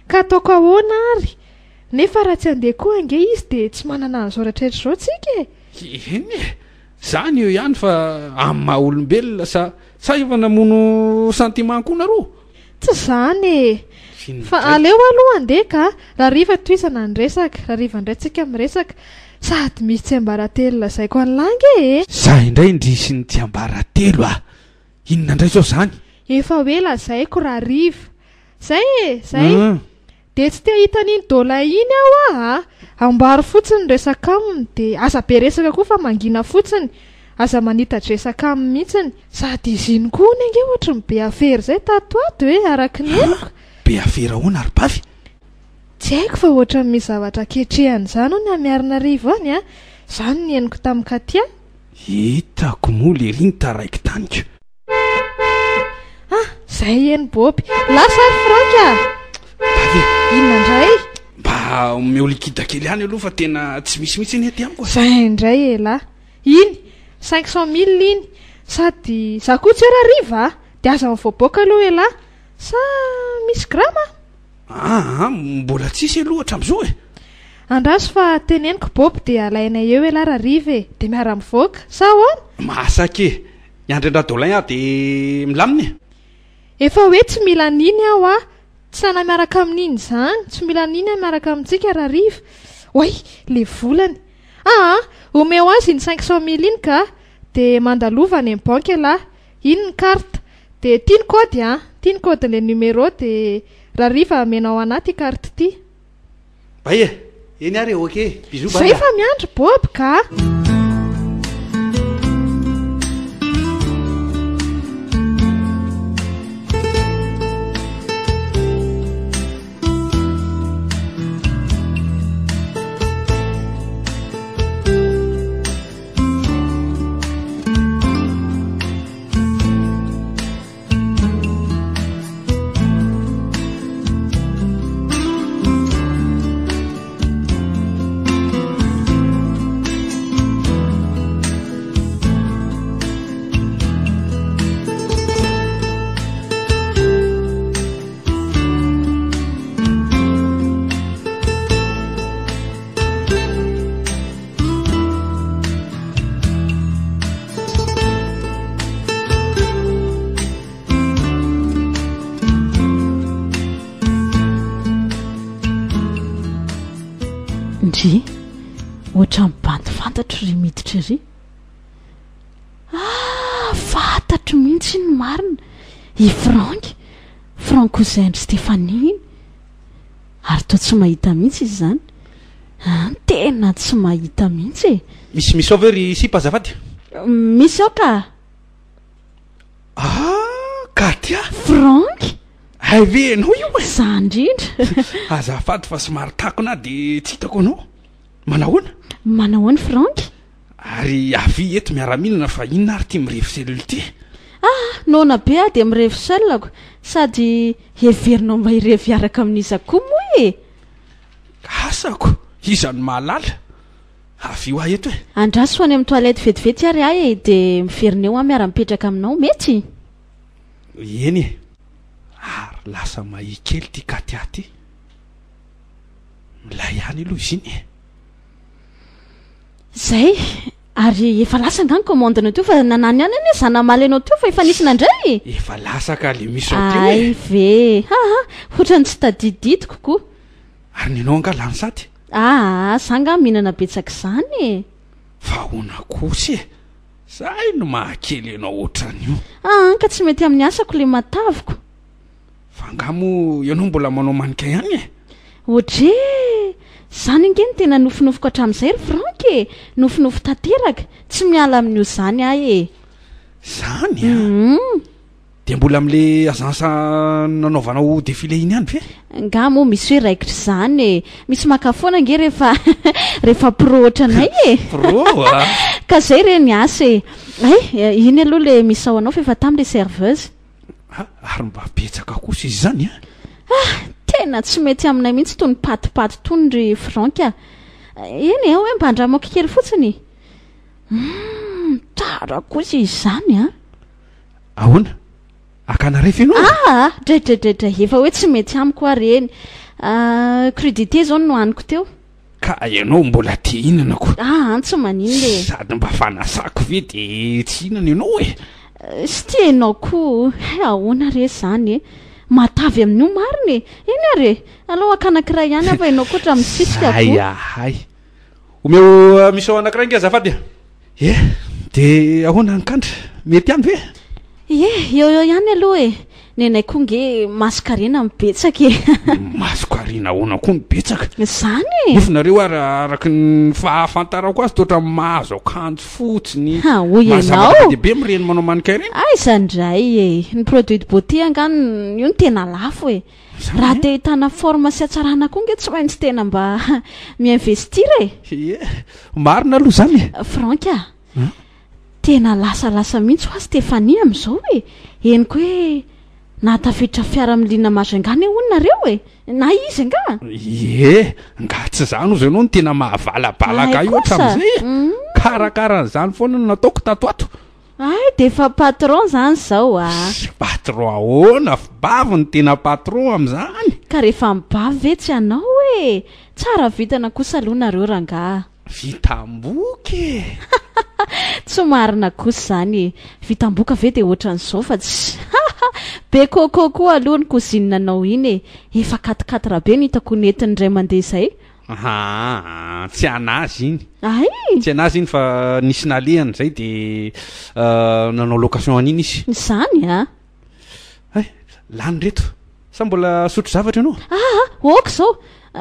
S4: Ka ataoko ahoana ary? Nefa raha tsy handeha koa ange izy dia tsy manana an'izao retraretra izao tsika e!
S3: Eny e! Zany eo ihany fa amin'ny maha olombelona sa sa efa namono sentiment koa nareo?
S4: Tsy zany e! Fa aleo aloha andeha ka! Rahariva tohizana ny resaka, rahariva indray tsika miresaka, sady misy tsiambaratelo lazaiko an'lah ange e!
S3: Za indray ndry sy ny tsiambaratelo a! Inona indray zao zany?
S4: Efa hoe lazaiko rahariva. Zay e! Zay! Dia tsy te hahita an'iny Dolin iny aho aa! Ambaro fotsiny ny resaka aminy dia aza be resaka koa fa mangina fotsiny, aza manita-dresaka aminy mihitsiny. Sady izy iny koa hono ange ohatry ny be afera izay tato ato e, araka ny henoko.
S3: Be afera ahoana ry Bavy?
S4: Tsy haiko fa ohatry ny misy zavatra ketrehany izany hono any Miarinarivo any a! Izany no henoko tamin'i Katia.
S3: Hitako moa lery iny taraiky taniko.
S4: Ah, zay eny Boby. Lasa ary Franck a!
S3: Bavy e!
S4: Inona indray?
S3: Mba omeo liquide kely ihany aloha fa tena tsy misy mihitsy anie aty amiko e.
S4: Zay indray elah. Iny, cinq cent mille iny. Sady za koa tsy eo rahariva a! Dia aza mivoaboaka aloha elah. Sa misy grama?
S3: Aa, mbola tsisy aloha hatramin'izao e!
S4: Andraso fa teneniko Bob dia alainay eo elah rahariva e! Dia miara-mivoaka. Sa ahoana?
S3: Masaka e! Miandry an-dRadolin aho dia milamina e!
S4: Efa hoe tsy mila an'iny aho a! Tsy saina miaraka amin'iny izany, tsy mila an'iny aho miaraka amintsika Rariva. Oay! Le volany. Aa! Omeo azy iny 500 mille iny ka! Dia mandalova any amin'ny banky ialahy. Iny ny carte. Dia ity ny code a! Ity ny code-n'ilay numéro dia Rariva amenao anà ity carte ity.
S3: Bay e! Eny ary e, ok e! Bisous
S4: bay a! Zay fa miandry Bob ka!
S5: Ndry, ohatran'ny bandy fantatro ry miditra ery. Ah, fantatro mihitsy iny marina. I Franck, Franck cousin-dry Stéphanie iny. Ary toa tsy mahita mihitsy izy izany. An, tena tsy mahita mihitsy e.
S3: Misy misy ao ve ry sipa azafady?
S5: Misy ao ka.
S3: Ah, Katia!
S5: Franck!
S3: Hay ve ianao io e?
S5: Za indrindra.
S3: Azafady fa somary takona aho dia tsy hitako anao. Manahoana?
S5: Manahoana Franck?
S3: Ary avia eto miara-mihinana fa inona ary ity mirevy cellule ity?
S5: Ah, noana be aho dia mirevy seul-ko. Sady heverinao mba hirevy hiaraka amin'iza koa moa e?
S3: Asako, iza no mahalala? Avia ho ahy eto e!
S5: Andraso any amin'ny toilette vetivety ary aho e, dia miverina eo aho miara-mipetraka aminao, mety?
S3: Eny e! Ary lasa mahia kely ity Katia ity. Milay ihany aloha izy iny e!
S5: Zay! Ary efa lasa angaha ny commande-nao teo fa nanany ihany anie za namaly anao teo fa efa nisy nandray e!
S3: Efa lasa ka le mission teo e!
S5: Hay ve! Haha! Ohatran'ny tsy tadididiko ko!
S3: Ary nenao angaha lany sady?
S5: Aa! Za angaha mihinana betsaka izany e!
S3: Fa ahoana kosa e! Zay no mahakely anao ohatran'io.
S5: Aa! Ka tsy mety amin'ny asako le mataviko.
S3: Fa angaha moa ianao mbola manao mannequin ihany e?
S5: Odree! Zany ange no tena nofinofiko hatramin'izay ry Franck e! Nofinofy tanteraka! Tsy miala amin'io zany aho e!
S3: Zany an! Dia mbola amin'le agence nanaovanao défilé iny ihany ve?
S5: Nga moa misy hoe raikitra izany e! Misy maka foana ange rehefa rehefa pro ohatranay e!
S3: Pro a!
S5: Ka zay re ny asa e! Hay, iny aloha le misao anao f'efa tamy le serveuse.
S3: Ah, ary mba betsaka kosa izy izany a!
S5: Ah, tena tsy mety aminay mihitsy itony patipaty itony ry Franck a! Eny e, hoe mba andramako kely fotsiny. Humm, tara kosa izy izany a!
S3: Ahoana? Hakana ref ianao?
S5: Ah, dray dray dray dray, efa hoe tsy mety amiko ary eny. Ah, crudité izao no nohaniko teo.
S3: Ka ianao mbola te hihinana ko.
S5: Ah, an tsy maninona e.
S3: Sady mba fanasako ve de tsy hihinana ianao e?
S5: Sy tia ianao koa, hay ahoana re izany e? Matavy amin'io marina e! Eny ary e! Aleo haka anankiray ihany aho fa ianao koa ohatran'ny misisika ko.
S3: Hay ahay. Omeo mission anankiray ange azafady e. Ie, de ahoana ny kandra? Mety ihany ve?
S5: Ie, eo eo ihany aloha e! Nenay koa nge masonkarena no betsaka e!
S3: Masonkarena ahoana koa no betsaka?
S5: Izany e!
S3: Nefa nareo ary araka ny fahafantarako azy toa ohatran'ny mahazo akanjo fotsiny,
S5: Ha, hoy
S3: mahazo
S5: ianao!
S3: zavatra be dia be amin'ireny manao mannequin ireny.
S5: Aiza indray e! Ny produit de beauté angaha io no tena lafo e!
S3: Izany
S5: Raha
S3: e?
S5: te ahitana forme sy hatsarana koa nge tsy maintsy tena mba mi-investir e!
S3: Ie, marina aloha izany e!
S5: Franck a! Tena lasalasa mihitsy hoa Stéphanie amin'izao e! Henoko hoe nahatafiditra fiara milina Majunga anie hono nareo e! Na izy angaha?
S3: Ie, nga tsy izany ozy ianao no tena mahavalabalaka
S5: Hay
S3: ahy
S5: kosa!
S3: hatramin'izay e! Karakara an'izany foana no nataoko tato ato.
S5: Hay dia efa patron izany izao a!
S3: Patron ahoana? F'bavy no tena patron amin'izany.
S5: Ka rehefa mibavy ve tsy hanao e! Tsara vintana kosa aloha nareo rangaha.
S3: Vitam-boka e!
S5: Tsy marina kosa izany e! Vitam-boka ve dia ohatran'izao fa tsy Be coco koa aloha ny cousine-nao iny e! Efa quatre quatre be no hitako nentiny indray mandeha izay.
S3: Aa, tsy an'azy iny.
S5: Ay!
S3: Tsy an'azy iny fa nisy nalehany izay dia nanao location an'iny izy.
S5: Izany a!
S3: Hay, lany ireto. Sa mbola hisotro zavatra ianao?
S5: Aa, ok izao!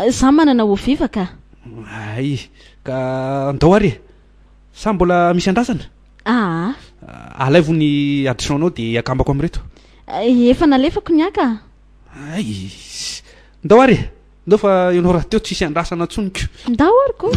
S5: Za manana eau vive ka.
S3: Hay, ka ndao ary e! Sa mbola misy andrasana?
S5: Aa.
S3: Alaivo ny addition-nao dia akambako amin'ireto.
S5: Efa nalefako ny ahy ka.
S3: Hay, ndao ary e! Ndao fa ianao rahateo tsisy andrasana intsony ko.
S5: Ndao ary ko.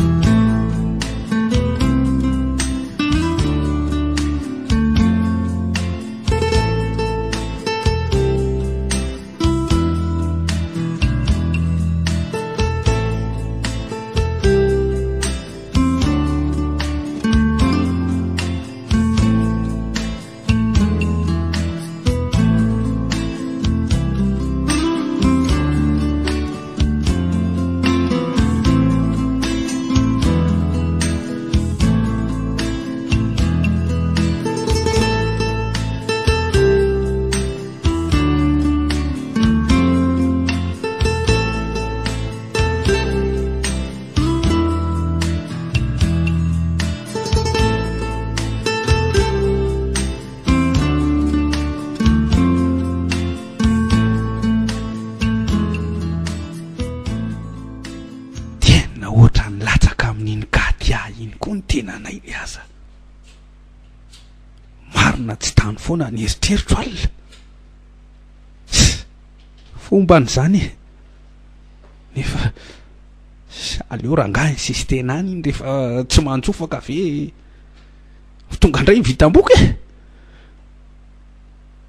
S3: Tena ohatran'ny latsaka amin'iny Katia iny koa ny tenanay le aza. Marina tsy tany foana ny eritreritro alina. Fomban'izany e. Nefa aleo rangahy insistena any iny rehefa tsy mantsofaka ve tonga indray ny vitam-boky e.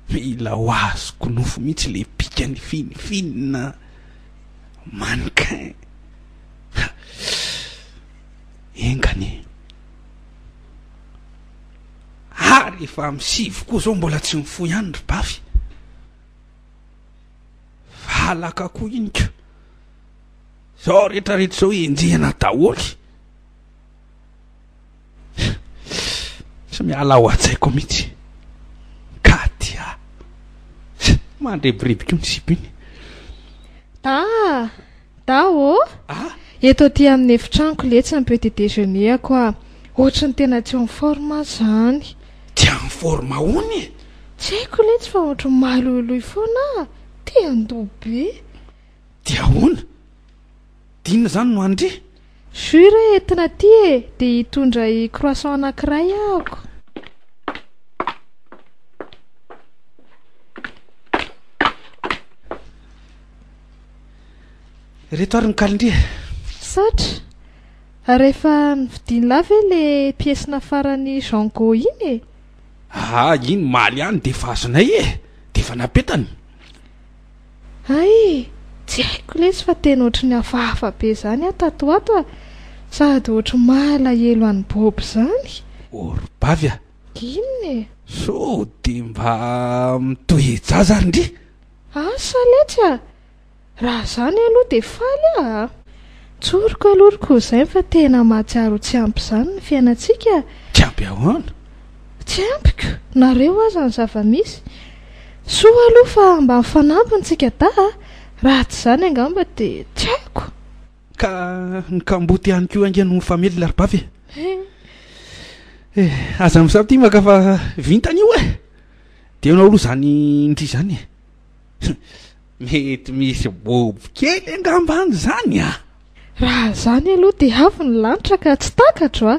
S3: Mila ho azoko nofo mihitsy le bikany finifinina mannequin. Enga anie. Ary efa amin'ny sivy koa zao mbola tsy mifoha ihany ry bafy. Valaka koa iny ko. Zao rehetra rehetra zao enjehina daholo. Tsy miala ao an-tsaiko mihitsy. Katia. Mandrebireby koa ny sipa iny.
S4: Da! Da ô!
S3: Ah!
S4: Eto aty amin'ny efitranoko letsy ny petit déjeuner-ko ah! Ohatry ny tena tsy en forme aho izany.
S3: Tsy en forme ahoana e?
S4: Tsy haiko letsy fa ohatry ny maloiloy foana aho, te handoa be.
S3: Dia ahoana? Dia inona izany no hanin-dry?
S4: Jus re entina aty e! Dia hitondra i croissant anankiray ahako.
S3: Ireto ary ny kalin-dry e!
S4: Misaotra. Ary efa novidian'lah ve le pièce nafaran'i Jean Go iny e?
S3: Aa, iny omaly ihany dia efa azonay e! Dia efa napetany.
S4: Hay! Tsy haiko lesy fa tena ohatry ny hafahafa be izany aho tato ho ato a! Sady ohatry malahelo an'i Bob izany.
S3: O ry bavy a!
S4: Inona e?
S3: Sao dia mba mitoe-jaza ary ndry?
S4: Asa letsy a! Raha izany aloha dia faly aho a! Tsoriko aloha ry cousin fa tena mahatsiaro ho tsy ampy izany ny fiainantsika a!
S3: Tsy ampy ahoana?
S4: Tsy ampy ko! Nareo aza ny zava-misy. Soa aloha fa mba mifanampy ny tsika dahy a! Raha tsy izany angamba dia tsy haiko!
S3: Ka ny kamboty ihany koa ange no mifamelona ry bavy e! Eh, aza misampimaka fa vintana io e! Dia ianao aloha izany ndry izany e! Mety misy bobo kely angamba any izany a!
S4: Raha izany aloha dia avo ny lanitra ka tsy takatro a!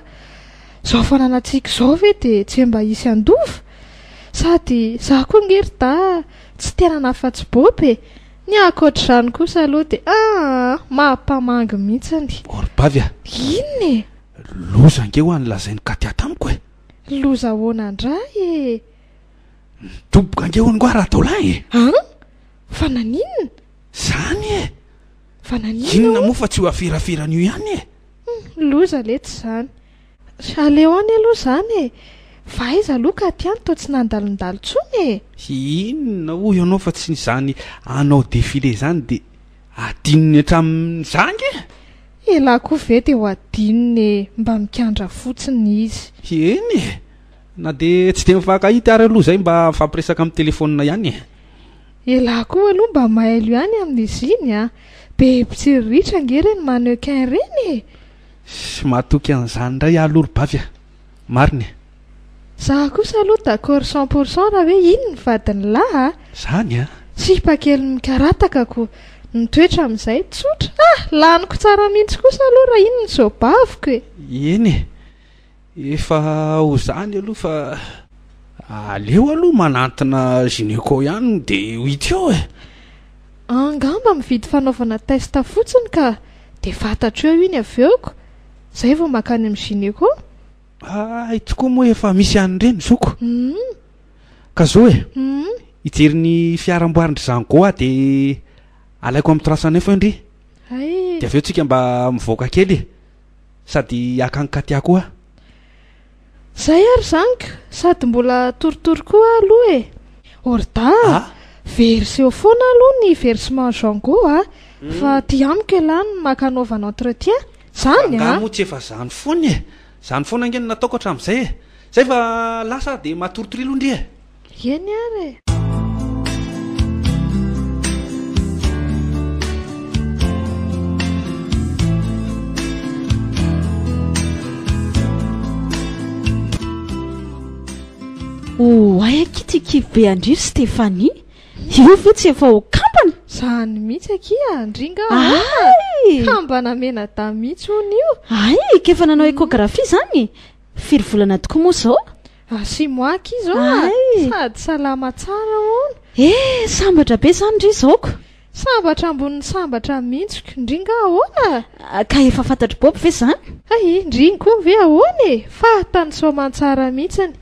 S4: Izao fananantsika izao ve dia tsy mba hisy handova? Sady izaho koa ange ry dahy tsy tena nafa-tsy bobo e! Ny ankoatr'izany kosa aloha dia aa! Mampamangy mihitsiny.
S3: O ry bavy a!
S4: Inona e?
S3: Loza ange hoa ny lazain'i Katia tamiko e!
S4: Loza ahoana indray e?
S3: Nidoboka ange hono ngoa Radaolahy e!
S4: An? Fa naninona?
S3: Zany e!
S4: Fa naninona
S3: Inona
S4: hono?
S3: moa fa tsy io aferaferana io ihany e!
S4: Hum, loza letsy izany. Aleo any aloha izany e! Fa aiza aloha Katia no toa tsy nandalondalo intsony e?
S3: Inona hoy ianao fa tsy izany hanao défilé izany dia adinony hatramin'iza ange?
S4: Elah koa ve dia ho adinony e! Mba mikandra fotsiny izy.
S3: Eny e! Na dia tsy dia mifankahita ary aloha izay mba mifampiresaka amin'ny telefaonina ihany e.
S4: Elah koa aloha mba mailo ihany amin'izy iny a! Be mpitsiriritra ange ireny mannequin ireny e!
S3: Tsy matoky an'izany indray aho aloha ry bavy a! Marina e!
S4: Za kosa aloha d'accord 100% raha hoe iny ny vadin'lah a!
S3: Zany a!
S4: Sipa kely mikarataka ko! Ny toetra amin'izay tsotra! Ah! Laniko tsara mihitsy kosa aloha raha iny ny zôbaviko e!
S3: Eny e! Efa ho zany aloha fa aleo aloha manantona gynéco ihany de ho hita eo e!
S4: Angamba mividy fanaovana test fotsiny ka, de fantatro eo iny avy eo ko, zay vao mankany amin'ny gynéco.
S3: Hay tokoa moa efa misy an'ireny zoko. Ka zao e, hijery ny fiara amboarin-dry Zango aho de alaiko amin'ny 309 eo ndry.
S4: Hay.
S3: De avy eo tsika mba mivoaka kely e. Sady haka an'i Katia koa.
S4: Zay ary zany ko, sady mbola torotoro koa aho aloha e! Orda a! Verseo foana aloha ny versement Django a! Fa aty amiko elah no maka anaovana entretien, zany a!
S3: Angaha moa tsy efa zany foana e! Zany foana ange no nataoko hatramin'izay e! Zay fa lasa aho dia matoritory aloha ndry e!
S4: Eny ary e!
S5: Oay akia ty kivy be an-dry ry Stéphanie! Io ve tsy efa ho kambana?
S4: Zany mihitsy akia, ndry nga ahoana?
S5: Ay!
S4: Kambana menadahy mihitsy hono io.
S5: Ay, k'efa nanao échographie zany? Firy volana tokoa moa izao?
S4: Ah, six mois akia izao a!
S5: Ay!
S4: Sady salama tsara hono.
S5: Eh, sambatra be izany ndry izao ko!
S4: Sambatra ambonin'ny sambatra mihitsy ko! Ndry nga ahoana?
S5: Ka efa fantatr'i Bob ve izany?
S4: Hay, ndry iny koa ve ahoana e? Fantany soamantsara mihitsiny.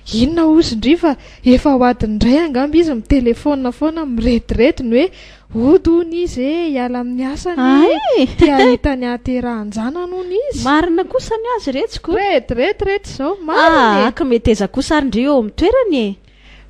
S4: Inona hozy ndry fa efa ho adiny indray angamba izy mitelefaonina foana mirediredy ny hoe hody hono izy e, hiala amin'ny asany e,
S5: Ay!
S4: te hahita ny hahaterahan-janany hono izy.
S5: Marina kosa ny azy retsy ko.
S4: Rediredy retsy izao, marina e.
S5: Ah, ka meteza kosa ary ndry eo amin'ny toerany e.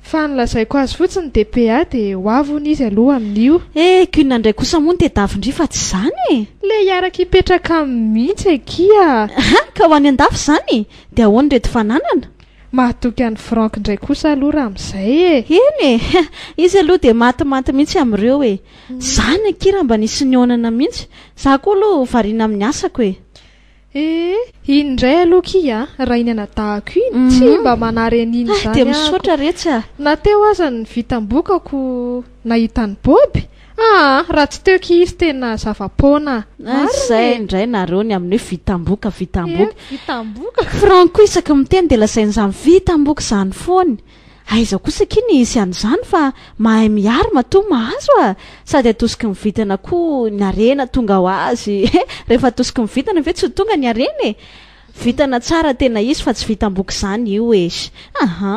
S4: Fa ny lazaiko azy fotsiny dia PA dia ho avy hono izy aloha amin'io.
S5: Eh, k'inona indray kosa moa no tedavin-dry fa tsy izany e!
S4: Le hiaraka hipetraka aminy mihitsy akia.
S5: Aha, ka ho any an-dafy izany? Dia ahoana ireto fananana?
S4: Mahatoky an'i Franck indray kosa aloha raha amin'izay e!
S5: Eny e! Izy aloha dia matimaty mihitsy amin'ireo e! Zany akia raha mba nisy nihaonana mihitsy! Za koa aloha variana amin'ny asako e!
S4: Ee, iny indray aloha kia a, raha iny anadahako iny, tsy mba manary an'iny
S5: Hay,
S4: izany
S5: dia
S4: ahako.
S5: misaotra retsy a!
S4: Na teo aza ny vitam-bokako nahita an'i Boby, aa, raha tsy teo kia izy tena zava-poana.
S5: Hay,
S4: Marina
S5: izay
S4: e!
S5: indray nareo ny amin'ny hoe vitam-boka, vitam-boka.
S4: Ee, vitam-boka.
S5: Franck koa isaky ny miteny dia lazainy izany vitam-boka izany foana. Aiza kosa akia ny hisy an'izany fa mahay mihary matoa mahazo a! Sady atosiky ny vintana koa ny harena tonga ho azy e! Rehefa atosiky ny vintana ve tsy ho tonga ny harena e! Vintana tsara tena izy fa tsy vitam-boky izany io e! Aha!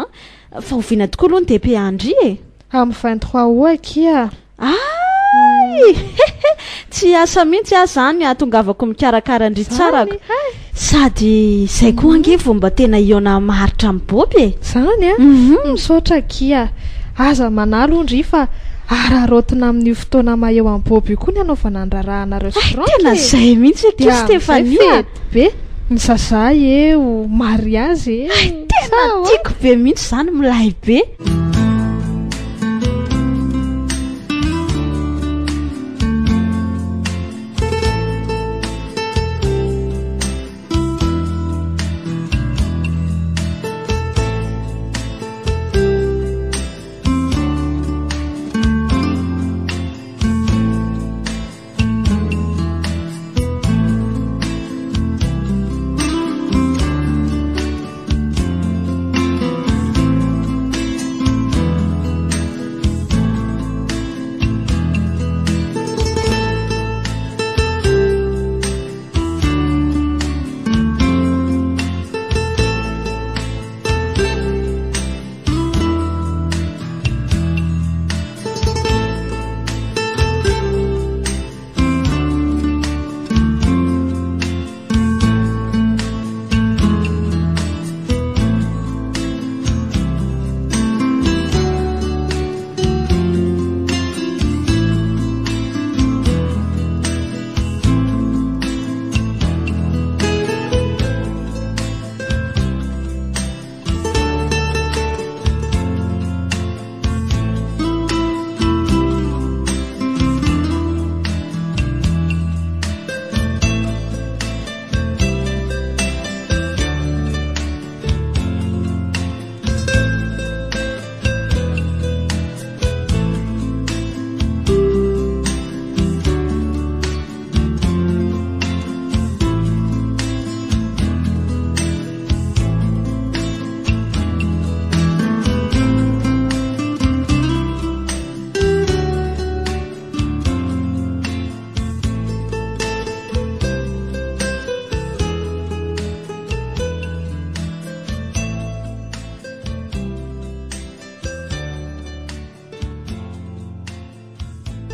S5: Fa oviana tokoa aloha ny DPA ndry e?
S4: Amin'ny 23 aout akia.
S5: Ay! Tsy hiasa mihitsy aho izany hahatongavako mikarakara an-dry Tsarako. Sady izay koa ange vao mba tena hihaona maharitra amin'i Boby e!
S4: Izany an? Misaotra akia. Aza manala hoy ndry fa araraotina amin'io fotoana maha eo an'i Boby io koa ny hanaovana ny raharahanareo sy Franck e!
S5: Tena izay mihitsy akia
S4: Dia amin'izay
S5: Stéphanie a!
S4: fety be, ny zazah eo, mariazy eo.
S5: Hay tena tiako be mihitsy izany, milay be!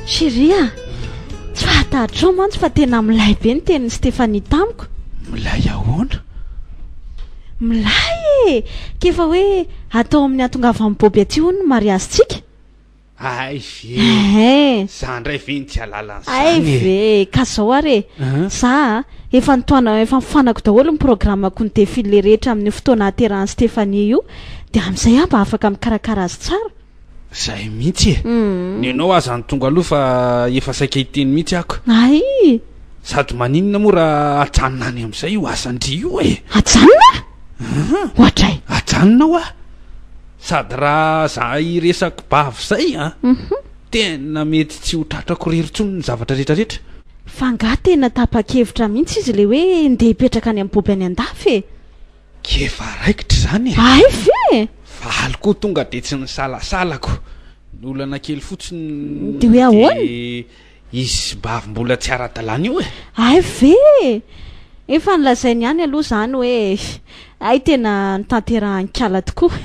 S5: Chérie a! Tsy fantatrao mantsy fa tena milay be ny tenin'i Stéphanie tamiko.
S3: Milay ahoana?
S5: Milay e! K'efa hoe atao amin'ny hatongavan'i Boby aty hono ny mariazintsika.
S3: Hay ve!
S5: Ehe!
S3: Za ndray ve no tsy hahalala
S5: Hay
S3: an'izany e!
S5: ve! Ka zao ary e! Za a, efa nitohana, efa nifanako daholo ny programme-ko ny défilé rehetra amin'io fotoana hahaterahan'i Stéphanie io, dia amin'izay aho mba afaka mikarakara azy tsara.
S3: Zay mihitsy e! Nenao aza no tonga aloha fa efa saika hiteny mihitsy ako.
S5: Hay!
S3: Sady maninona moa raha ajanona any amin'izay io asan-dry io e!
S5: Ajanona? Ohatray!
S3: Ajanona hoa! Sady raha za hiresako bavy zay an! Tena mety tsy ho tratrako irery intsony ny zavatra rehetra rehetra.
S5: Fa angaha tena tapa-kevitra mihitsy izy le hoe ndeha hipetraka any amin'i Boby any an-dafy e!
S3: K'efa raikitra izany e!
S5: Hay ve?
S3: Faly koa tonga dia tsy nisalasalako. Ny olana kely fotsiny
S5: Dia hoe ahoana?
S3: dia izy sy bavy mbola tsy ara-dalàna io e!
S5: Hay ve? Efa nolazainy ihany aloha izany hoe hay tena notanterahan'i Kala tokoa.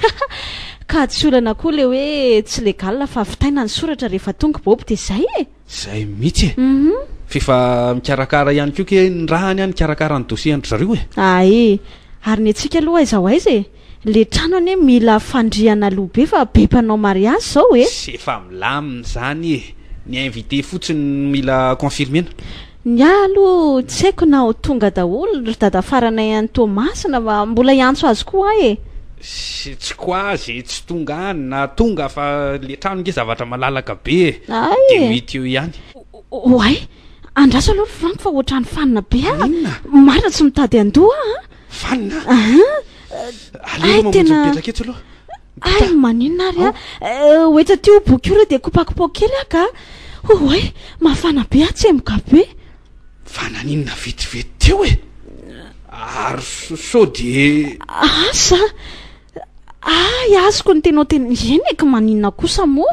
S5: Ka tsy olana koa ilay hoe tsy légal fa vitaina ny soratra rehefa tonga i Boby dia izay e!
S3: Zay mihitsy e! F'efa mikarakara ihany koa ke ny rahany an nikarakara ny dossier an-dry zareo e!
S5: Ae! Ary ny antsika aloha aiza ho aiza e! Le trano anie mila fandrihana aloha be fa be mpanao mariazy zao e!
S3: Tsy efa milamina izany e! Ny invité fotsiny no mila confirmer-na.
S5: Ny ahy aloha tsy haiko na ho tonga daholo ry dadafaranay any Toamasina fa mbola hiantso azy koa aho e!
S3: Sy tsy quoi ze tsy tonga any na tonga fa le trano nge zavatra malalaka be e!
S5: Ay
S3: De
S5: e!
S3: mety eo ihany.
S5: Oay! Andraso aloha ry Franck fa ohatran'ny fanina be aho.
S3: Maninona?
S5: Marina tsy mitady handoa aho an!
S3: Fanina?
S5: Ahan!
S3: Aleo
S5: Ay
S3: aloha mamonjy
S5: tena
S3: mipetraka eto aloha.
S5: Ay maninona ary an! Ho eto aty io boky io re dia kopakopaho kely aho ka! Oay! Mafana be aho tsemboka be.
S3: Fa naninona vetivety teo e? Ary sao dia.
S5: Asa! Hay azoko ny tianao tenenina, eny e ka maninona kosa moa?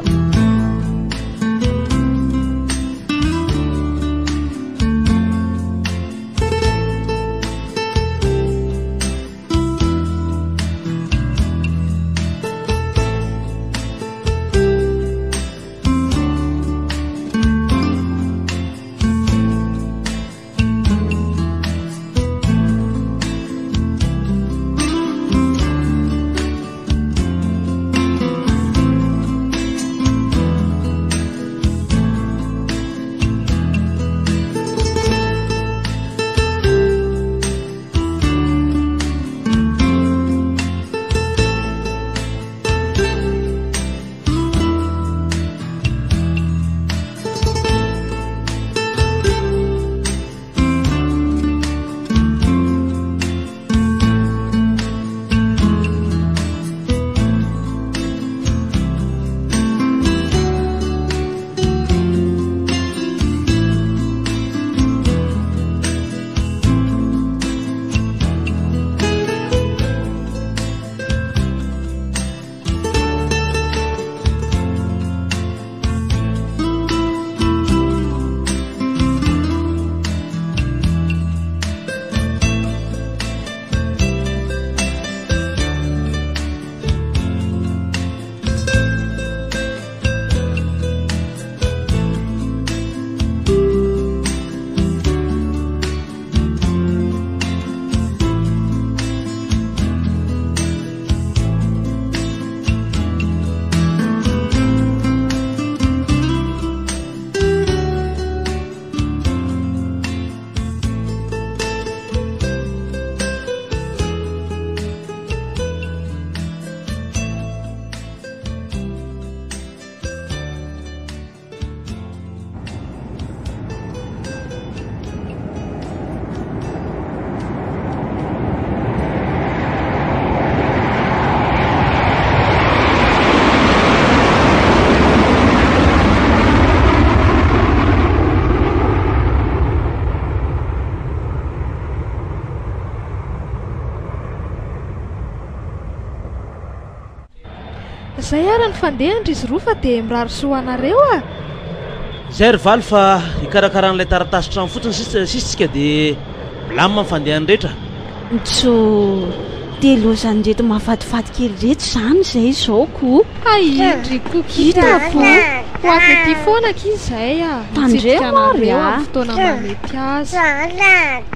S4: Zay ary ny fandehany ry izy roa fa dia mirary soa anareo a!
S1: Zay ry Valy fa hikarakara an'ilay taratasy trano fotsiny sisa sisa tsika dia milamina ny fandehany rehetra.
S5: Ntso, dia lozan'ireto mahafatifaty kely ireto izany izay izao ko.
S4: Hay ry Koky
S5: Hitako.
S4: Ho avy aty foana akia izay a! Hitsidika
S5: Tandremo ary
S4: anareo
S5: a!
S4: amin'ny fotoana mahamety azy.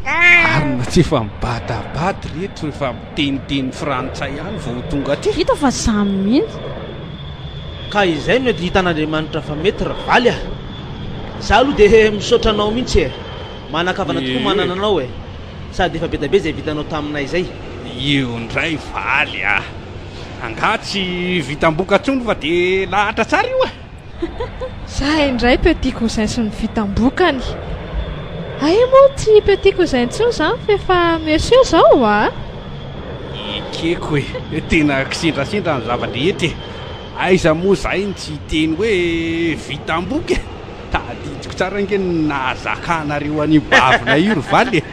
S3: Marina tsy efa mibadabada ireto efa miteniteny frantsay ihany vao ho tonga aty.
S5: Hita fa samy mihitsy.
S1: Ka izay no ety hitan'Andriamanitra fa mety ry Valy a! Za aloha dia misaotra anao mihitsy e! Manan-kavana tokoa manana anao e! Sady efa be dia be izay vitanao taminay izay.
S3: Io indray Valy a! Angaha tsy vitam-boka intsony fa dia lahatra tsara io e!
S4: Za indray petit cousin sy ny vitam-bokany. Hay moa tsy petit cousin intsony izany fa efa monsieur izao a!
S3: Ekeko e! Tena kisendrasendra ny zava-drehetra e! Aiza moa izahay no tsy hiteny hoe vitam-boka e! Tadidiko tsara ange ny nahazakanareo an'io bavina io ry Valy e!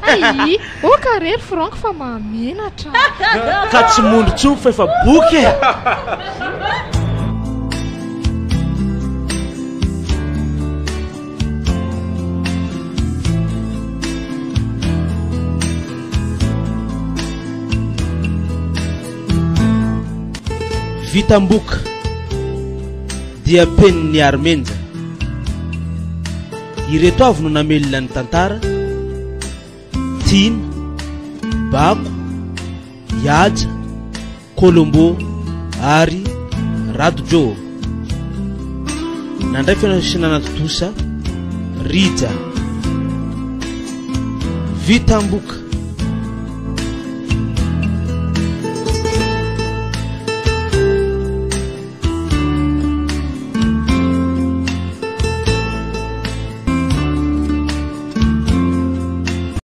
S4: Hay! Ok re ry Franck fa mahamenatra a!
S1: Ka tsy mondro intsony fa efa boky e! Vitamboka dia penin'i Armenja. Ireto avy no namelona ny tantara, Tiana, Bako, Ihaja, Colombo ary Rado Joe. Nandray feo sy nanatontosa Rija. Vitamboka.